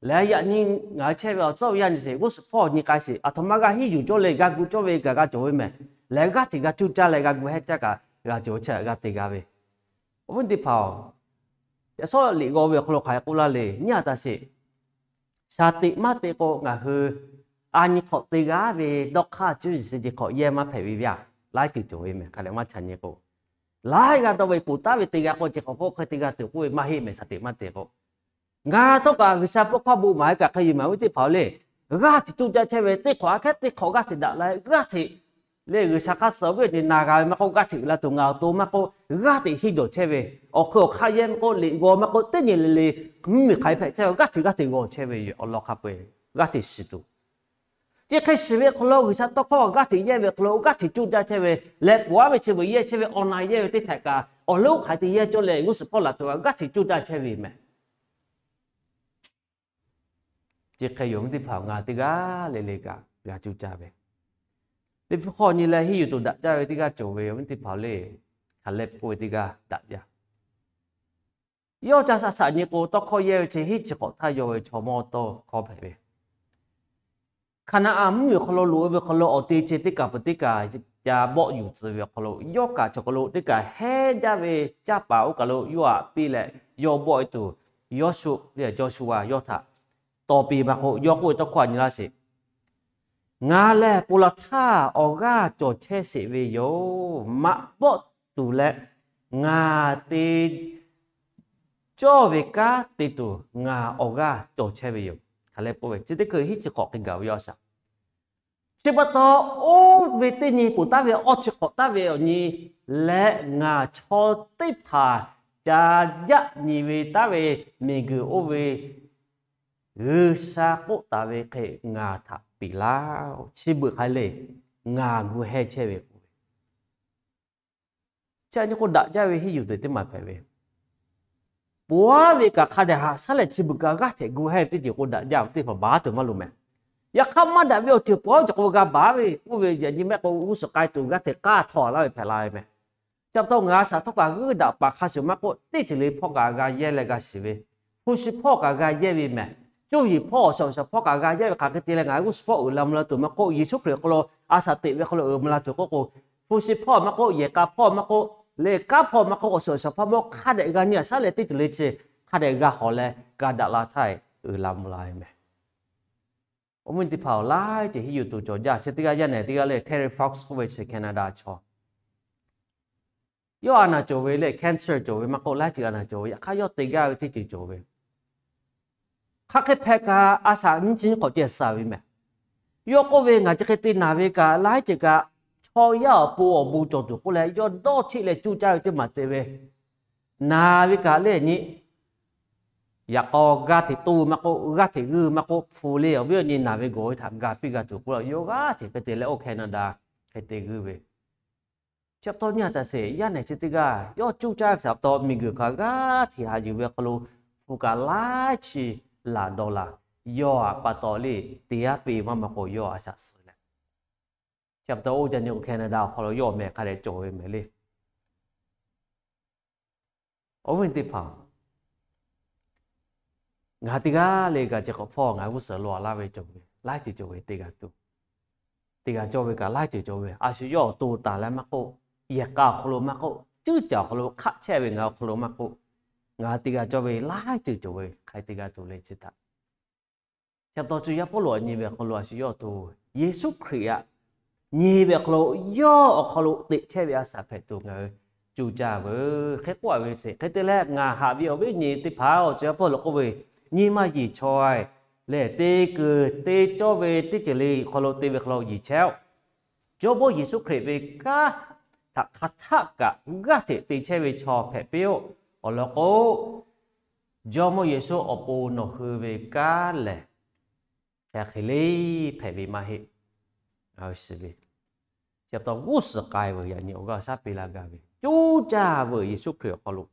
Leh yaꞈ nyi ngaˬ hui chehˇ ve awˬ tcuhˉ awˬ yanˇ nyi sheˍ, g'uˇ suhˍ hpawˇ nyi k'ai sheˍ, aˬ htoꞈ ma g'a hiˉ yuˬ cawˇ le, g'a gu cawˇ ve kaꞈ g'a cawˬ ve mehˬ. Leh g'aˇ hteꞈ g'a cuˇ caˇ leh g'a gu hehˉ caˇ kaꞈ g'a cawˬ ve chi htaꞈ g'a te g'a ve. Awˬ viˉ teˇ hpaˍ-oˬ, yaꞈ shawˉ liꞈ g'aw ve awˬ hk'aw lo hk'aˬ hk'e k'oˆ laˇ le, nyi a taꞈ sheˍ. Shaˍ teꞈ maˇ te k'o ngaˬ hui a nyi hk'awꞈ te g'a ve dawˇ hk'aˇ cuˇ yiˍ suh ce hk'awꞈ yehˇ maˇ hpehꞈ ve yaˇ, laiˉ ceuˬ cawˬ ve mehˬ. Hk'a dehꞈ maˇ chaꞈ nyi k'o, laiˉ g'aˇ dawˇ ve ponˬ taˉ ve te g'a k'o, ce hk'awꞈ k'oˆ hk'e te g'a tuˬ k'oˆ ve maˇ heˆ mehˬ, shaˍ teꞈ maˇ te k'o. Ngaˬ htawˇ kaꞈ G'uiˬsha pawˇ hkawˇ bon maˍ ve kaꞈ hk'e yuˬ maˍ ve teˇ hpaˍ-oˬ le. G'aˇ hteꞈ cuˇ caˇ chehˇ ve teˇ hk'awꞈ aꞈ hkehˉ teˇ hk'awꞈ g'aˇ hteꞈ daꞈ la, g'aˇ hteꞈ le G'uiˬsha hk'aˇ suh awˬ viˉ awˬ nyi na g'a ve maˇ k'oˆ, g'aˇ hteꞈ uiˍ la tuˬ ngaˬ awˬ to maˇ k'oˆ, g'aˇ hteꞈ hiˇ dawˬ chehˇ ve, awˬ hk'e awˬ hk'aˇ yehˇ maˇ k'oˆ, liꞈ g'aw maˇ k'oˆ, teˇ nyi le le mvuhˇmiˬ hk'aˬ hk'e hpehꞈ chehˇ ve, g'aˇ hteꞈ g'aˇ hteꞈ g'aw chehˇ ve yoˬ. Awˬ lawn hk'a peu-eˬ g'aˇ hteꞈ shiˍ tuˬ, chi hk'e shiˍ ve hk'aw lo G'uiˬsha tawˇ hkawˇ g'aˇ hteꞈ yehˇ ve hk'aw lo g'aˇ hteꞈ cuˇ caˇ chehˇ ve, leh paˍ-aˉ ve chi beuꞈ yehˇ chehˇ ve, awˬ na yehˇ ve teˇ htehꞈ kaꞈ awˬ leuˉ hk'aˬ hk'e te yehˇ cawˇ leh g'uˇ suhˍ hpawˇ laꞈ tuˬ g'aˇ hteꞈ cuˇ caˇ chehˇ ve mehˬ. Chi hk'e yoˬ, awˬ viˉ teˇ hpaˍ, ngaˬ teˇ g'aˇ le le kaꞈ g'a cuˇ caˇ ve, teˇ hpu hk'aw nyi leh hiˉ yuˬ tuˬ daꞈ jaˇ ve teˇ g'aˇ cawˬ ve, awˬ viˉ teˇ hpaˍ le. Hk'aˬ lehˬ k'oˆ ve teˇ g'aˇ daꞈ jaˇ. Yawˇ ca shaꞈ shaꞈ nyi k'o, tawˇ hkawˇ yehˇ ve chi hiˉ chi hk'awꞈ htaˇ yaw ve chaw mawˇ tawˇ hkawˇ hpehꞈ ve, Hkaˍnaˍanˍ mvuhˇmiˬ awˬ hk'aw lo loꞈ-e ve hk'aw lo awˬ te chi teˇ kaˬ peuˬ teˇ kaˬ ca bawˆ yuˬ tcuh ve awˬ hk'aw lo, yawˇ kaꞈ chaw hk'aw lo teˇ kaˬ hehˉ jaˇ ve caˇ paˍ oˇ kaˬ lo yawˇ htaꞈ piˇ leh, yawˇ bawˆ-e tuˬ, Yawˇshuˆ, Jawˇshuˆ-a yawˇ htaꞈ tawˍ piˇ maˇ k'oˆ, yawˇ k'oˆ ve tawˇ hkawˇ a nyi laˇ sheˍ. Ngaˬ lehˬ ponˬ laˬ htaˇ awˬ g'aˇ cawˬ chehˇ sheˍ ve yoˬ. Maꞈ bawˆ tuˬ leh ngaˬ te cawˇ ve kanˉ te tuˬ ngaˬ awˬ g'aˇ cawˬ chehˇ ve yoˬ. Hk'aˬ lehˬ k'oˆ ve, chi teˇ hkui hiˉ chi hk'awꞈ hk'e gaˬ ve yawˇ shaꞈ. Chi pa taw, oˇ ve teˇ nyi ponˬ taˉ ve awˇ chi hk'awꞈ taˉ ve awˬ nyi leh ngaˬ chaw teˇ hpaˍ ca jaˆ nyi ve taˉ ve miˬguiˬ oˇ ve G'uiˬsha k'oˆ taˍ ve hk'e ngaˬ htaꞈ piˍ laˇ-oˆ. Chi beuꞈ hk'aˬ hk'e le, ngaˬ gu hehˇ chehˇ ve k'oˆ ve, chi a nyi k'o daꞈ jaˇ ve hiˉ yuˬ tuˬ teˇ maˬ hpehꞈ ve, ponˬ aˉ ve kaꞈ hk'a dehꞈ haꞈ shaˉ leh chi beuꞈ kaꞈ g'aˇ hteꞈ gu hehˇ ve teˇ ceuˬ k'o daꞈ jaˇ ve teˇ hpaˍ baˬ tuˬ maˇ loˍ mehˬ. Yaꞈ hk'aˇ maˇ daꞈ ve awˬ ceuˬ ponˬ aˉ ve cawˬ k'o g'a baˬ ve k'oˆ ve, yaꞈ nyi mehˆ k'o g'uˇ suhˍ k'ai tuˬ g'aˇ hteꞈ k'aˇ htawˇ laˇ ve hpehꞈ la ve mehˬ. Chi pa taw ngaˬ a shaꞈ htawˇ kaꞈ g'uiˇ daꞈ paˍ hk'a shuˍ maˇ k'oˆ, teˇ ceuˬ le hpawˇ kaꞈ g'a yehˇ leh g'a shiˍ ve, hpu shi hpawˇ kaꞈ g'a yehˇ ve mehˬ. Cuˇ yiˍ hpawˇ awˬ shaˍ awˬ shaˍ hpawˇ kaꞈ g'a yehˇ ve hk'aˬ hk'e te leh ngaˬ g'uˇ suhˍ hpawˇ uiˍ la mvuh la tuˬ maˇ k'oˆ, Yeˍsuˆ Hkriꞈ hk'aw lo a shaꞈ teꞈ ve hk'aw lo uiˍ mvuh la tuˬ k'oˆ k'o, hpu shi hpawˇ maˇ k'oˆ, yehˬ k'a hpawˇ maˇ k'oˆ, leh kanˉ hpawˇ maˇ k'oˆ, awˬ shaˍ awˬ shaˍ hpawˇ maˇ k'oˆ, hk'a dehꞈ g'a nyi a shaˉ leh teˇ ceuˬ le chi hk'a dehꞈ g'a hawˬ leh g'a daꞈ la htaˇ uiˍ la mvuh la ve mehˬ. Awˬ viˉ teˇ hpaˍ-oˬ, laiˉ ceuˬ hiˉ yuˬ tuˬ cawˬ jaˇ. Chi teˇ g'aˇ yaˇ nehˬ teˇ g'aˇ le, Terry Fox k'oˆ ve chi Canada chaw. Yawˇ a naˬ cawˬ ve le, cancer cawˬ ve maˇ k'oˆ, laiˉ ceuˬ a naˬ cawˬ ve, yaꞈ hk'aˇ yawˇ te gaˇ ve teˇ ceuˬ cawˬ ve, hk'aˬ hk'e hpehꞈ kaꞈ a shaꞈ nyiˇ chi nyiˇ hk'awꞈ ceh suh ve mehˬ. Yawˇ k'oˆ ve, ngaˬ chi hk'e te naˬ ve kaꞈ laiˉ ceuˬ kaꞈ chaw yaˇ awˬ pon awˬ bon cawˬ tuˬ k'oˆ leh yawˇ dawˇ cheˆ leh cuˇ caˇ ve teˇ maˬ te ve, naˬ ve kaꞈ le nyi, yaꞈ k'aw g'aˇ hteꞈ toˇ maˇ k'oˆ, g'aˇ hteꞈ g'uiˇ maˇ k'oˆ, hpu le awˬ viˉ awˬ nyi naˬ ve gawˬ ve htaꞈ ga piˇ g'a tuˬ k'oˆ la, yawˇ g'aˇ hteꞈ hk'e te leh oˇ Canada hk'e te g'uiˇ ve. Chi pa taw nyi a taꞈ sheˍ, yaˇ nehˬ chi teˇ g'aˇ yawˇ cuˇ caˇ ve htaꞈ pa taw miˬguiˬ hk'aˬ g'aˇ hteꞈ haꞈ yuˬ ve hk'aw lo hpu kaꞈ laiˉ chi laˬ dawˬ laˬ, yawˇ htaꞈ pa taw le te aˉ piˇ maˇ maˇ k'o yawˇ a shaꞈ suh leh, chi pa taw oˇ ca nyi k'o Canada awˬ hk'aw lo yawˇ awˬ meh hk'a dehꞈ cawˬ ve mehˬ le. Awˬ viˉ teˇ hpaˍ, ngaˬ teˇ g'aˇ le kaꞈ chi hk'awꞈ hpawˇ ngaˬ g'uˇ suhˍ lo a laˇ ve cawˬ ve, laiˉ ceuˬ cawˬ ve teˇ g'aˇ tuˬ, teˇ g'aˇ cawˇ ve kaꞈ laiˉ ceuˬ cawˬ ve, a shu yawˇ awˬ to taˍ leh maˇ k'oˆ, yehˬ k'a awˬ hk'aw lo maˇ k'oˆ, cuˉ caˬ awˬ hk'aw lo hk'aˆ chehˇ ve ngaˬ awˬ hk'aw lo maˇ k'oˆ, ngaˬ teˇ g'aˇ cawˇ ve laiˉ ceuˬ cawˬ ve hk'aˬ hk'e teˇ g'aˇ tuˬ le chi htaꞈ Chi pa taw cuˇ yaˇ Pawˇluꞈ a nyi ve awˬ hk'aw lo a shu yawˇ awˬ to Yeˍsuˆ Hkriꞈ htaꞈ nyi ve awˬ hk'aw lo, yawˇ awˬ hk'aw lo teꞈ chehˇ ve a shaꞈ hpehꞈ tuˬ ngaˬ hui cuˇ caˇ veuˬ. Hk'e k'oˆ a ve sheˍ, hk'e te leh ngaˬ haꞈ ve awˬ viˉ awˬ nyi teˇ hpaˍ-oˬ, cuˇ yaˇ Pawˇluꞈ k'oˆ ve, nyi ma yiˍ chaweh lehˬ, te kuiˬ te cawˇ ve teˇ ceuˬ le hk'aw lo te ve hk'aw lo yiˍ chehˇ-oˆ. Jawˇmawˇ Yeˍsuˆ Hkriꞈ ve kanˉ htaꞈ hk'aˬ htaˆ kaꞈ g'aˇ hteꞈ te chehˇ ve chaw hpehꞈ piˇ-oˆ. Awˬ lawn k'o, Jawˇmawˇ Yeˍsuˆ awˬ pon nawˬ hui ve kanˉ lehˬ, hk'e hk'e le hpehꞈ ve maˇ heˆ. Ngaˬ hui shiˍ ve, chi pa taw g'uˇ suhˍ k'ai veuˬ yaꞈ nyi awˬ g'aˇ shaˉ piˇ laˇ gaˇ ve, cuˇ caˇ veuˬ Yeˍsuˆ Hkriꞈ awˬ hk'aw lo.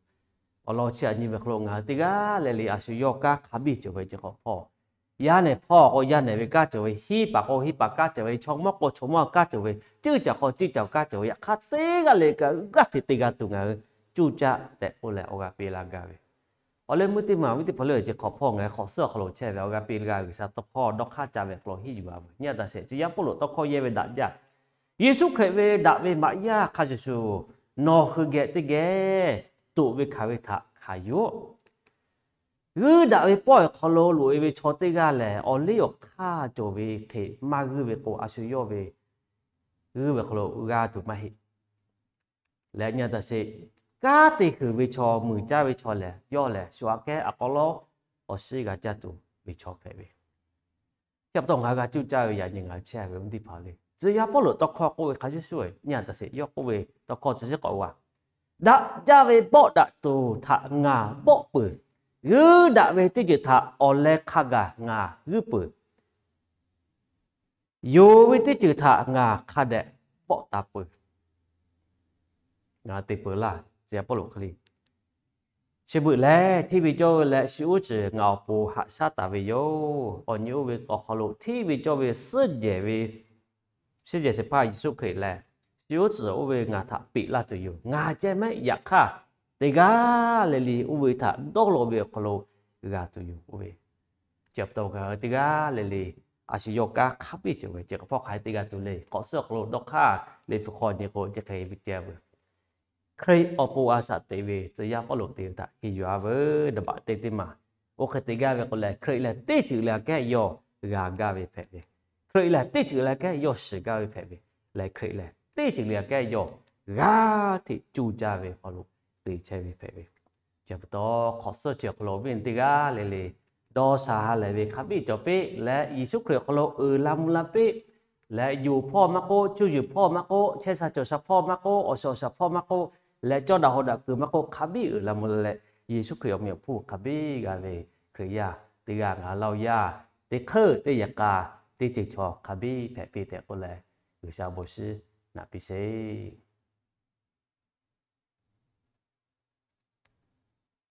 Awˬ lawn chi aꞈ nyi ve hk'aw lo ngaˬ hui teˇ g'aˇ le le a shu yawˇ kanˉ hk'a biˇ cawˬ ve chi hk'awꞈ hpawˇ, yaˇ nehˬ hpawˇ k'o yaˇ nehˬ ve kanˉ cawˬ ve, hiˉ paˍ k'o hiˉ paˍ kanˉ cawˬ ve, chaw mawˇ k'o chaw mawˇ kanˉ cawˬ ve, ceuˇ caˬ k'o ceuˇ caˬ kanˉ cawˬ ve, yaꞈ hk'aˇ teˇ g'aˇ le kaꞈ g'aˇ hteꞈ te g'a tuˬ ngaˬ hui cuˇ caˇ tehꞈ k'oˆ leh awˬ g'aˇ piˇ laˇ gaˇ ve. Awˬ leh meuˇ teˇ maˬ viˉ teˇ hpaˍ leuˆ, chi hk'awꞈ hpawˇ ngaˬ hui hk'awꞈ suhˉ awˬ hk'aw lo chehˇ ve awˬ g'aˇ piˇ laˇ gaˇ ve G'uiˬsha tawˇ hkawˇ dawˇ hk'aˇ ca ve hk'aw lo hiˉ yuˬ a veuˬ. Nyi a taꞈ sheˍ, tcuh yaˇ Pawˇluꞈ tawˇ hkawˇ yehˇ ve daꞈ jaˇ, Yeˍsuˆ Hkriꞈ ve daꞈ ve maꞈ yaˇ hk'a shuˍ shuˍ nawˬ hui geh teˇ geh toꞈ ve hkanˍ ve htaꞈ hkanˍ yuˬ-oˆ. G'uiˇ daꞈ ve pawˆ awˬ hk'aw lo loꞈ-e ve chaw teˇ g'aˇ lehˬ, awˬ liˇ awˬ hk'aˇ cawˬ ve hk'e maˇ g'uiˇ ve k'o, a shu yawˇ ve g'uiˇ ve hk'aw lo g'a tuˬ maˇ heˆ. Leh nyi a taꞈ sheˍ, kanˉ te huiˬ ve chaw, muiˬ caˇ ve chaw lehˬ, yawˇ lehˬ shu aꞈ kehˉ aꞈ k'aw lawˉ awˬ shiˉ g'a caˇ tuˬ ve chaw hpehꞈ ve. Chi pa taw ngaˬ hui g'a cuˇ caˇ ve yaꞈ nyi ngaˬ hui chehˇ ve teˇ hpaˍ le. Tcuh yaˇ Pawˇluꞈ tawˇ hkawˇ k'oˆ ve hk'a shuˍ shuˍ, nyi a taꞈ sheˍ, yawˇ k'oˆ ve tawˇ hkawˇ chi shiˉ k'awꞈ g'a, daꞈ jaˇ ve bawˆ daꞈ tuˬ htaꞈ ngaˬ bawˆ peuˬ. G'uiˇ daꞈ ve teˇ ceuˬ htaꞈ awˬ leh hk'a gaˬ ngaˬ g'uiˇ peuˬ. Yonˍ ve teˇ ceuˬ htaꞈ ngaˬ hk'a dehꞈ bawˆ taˍ peuˬ. Ngaˬ te peuˬ laˇ, tcuh yaˇ Pawˇluꞈ hk'e le. Chi beuꞈ lehˬ, hteˇ ve cawˇ ve leh shi uˉ cuhˬ ngaˬ awˬ pon haꞈ shaˉ taˍ ve yoˬ. Awˬ nyi oˇ ve awˬ hk'aw lo hteˇ ve cawˇ ve suhˉ jehˬ ve, suhˉ jehˬ shehˍ hpaˇ Yeˍsuˆ Hkriꞈ lehˬ, shi uˉ cuhˬ oˇ ve ngaˬ htaꞈ peꞈ laˇ tuˬ yoˬ. Ngaˬ ceh mehˆ yaꞈ hk'aˇ, teˇ g'aˇ le le oˇ ve htaꞈ dawˇ law ve awˬ hk'aw lo g'a tuˬ yoˬ oˇ ve. Chi pa taw ngaˬ hui teˇ g'aˇ le le a shu yawˇ kanˉ hk'a biˇ cawˬ ve chi hk'awꞈ hpawˇ hk'aˬ hk'e te g'a tuˬ le, hk'awꞈ suhˉ awˬ hk'aw lo dawˇ hk'aˇ le hpu hk'aw nyi k'o, chi hk'e ve te veuˬ. Hkriꞈ awˬ pon a shaꞈ teꞈ ve tcuh yaˇ Pawˇluꞈ te ve htaꞈ heˆ yuˬ a veuˬ. Daꞈ baꞈ te teˇ maˬ, oˇ hk'e te gaˇ ve k'o lehˬ, Hkriꞈ lehˬ teˇ ceuˬ le aꞈ kehˉ yawˇ g'a gaˇ ve hpehꞈ ve, Hkriꞈ lehˬ teˇ ceuˬ le aꞈ kehˉ yawˇ shiˍ gaˇ ve hpehꞈ ve, lehˬ Hkriꞈ lehˬ teˇ ceuˬ le aꞈ kehˉ yawˇ g'aˇ hteꞈ cuˇ caˇ ve hk'aw lo te chehˇ ve hpehꞈ ve. Chi pa taw hk'awꞈ suhˉ chi awˬ hk'aw lo awˬ viˉ awˬ nyi teˇ g'aˇ le le dawˇ sha ha lehˬ ve hk'a biˇ cawˬ piˇ leh, Yeˍsuˆ Hkriꞈ awˬ hk'aw lo uiˍ la mvuh la piˇ leh, yonˍ hpawˇ maˇ k'oˆ, cuˇ yiˍ hpawˇ maˇ k'oˆ, chehˇ sha cawˬ sha hpawˇ maˇ k'oˆ, awˬ shiˍ awˬ shaˍ hpawˇ maˇ k'oˆ, leh cawˇ daꞈ haw daꞈ kuiˬ maˇ k'oˆ, hk'a biˇ uiˍ la mvuh la leh, Yeˍsuˆ Hkriꞈ awˬ meh awˬ hponˇ hk'a biˇ g'a ve Hkriꞈ yaˇ teˇ g'aˇ ngaˬ hui Laˇ huˍ yaˇ teˇ hk'euˆ teˇ yaꞈ k'a teˇ ceuˬ chaw hk'a biˇ hpehꞈ piˇ tehꞈ k'oˆ leh, G'uiˬsha bon shinˉ naꞈ piˇ sheˍ.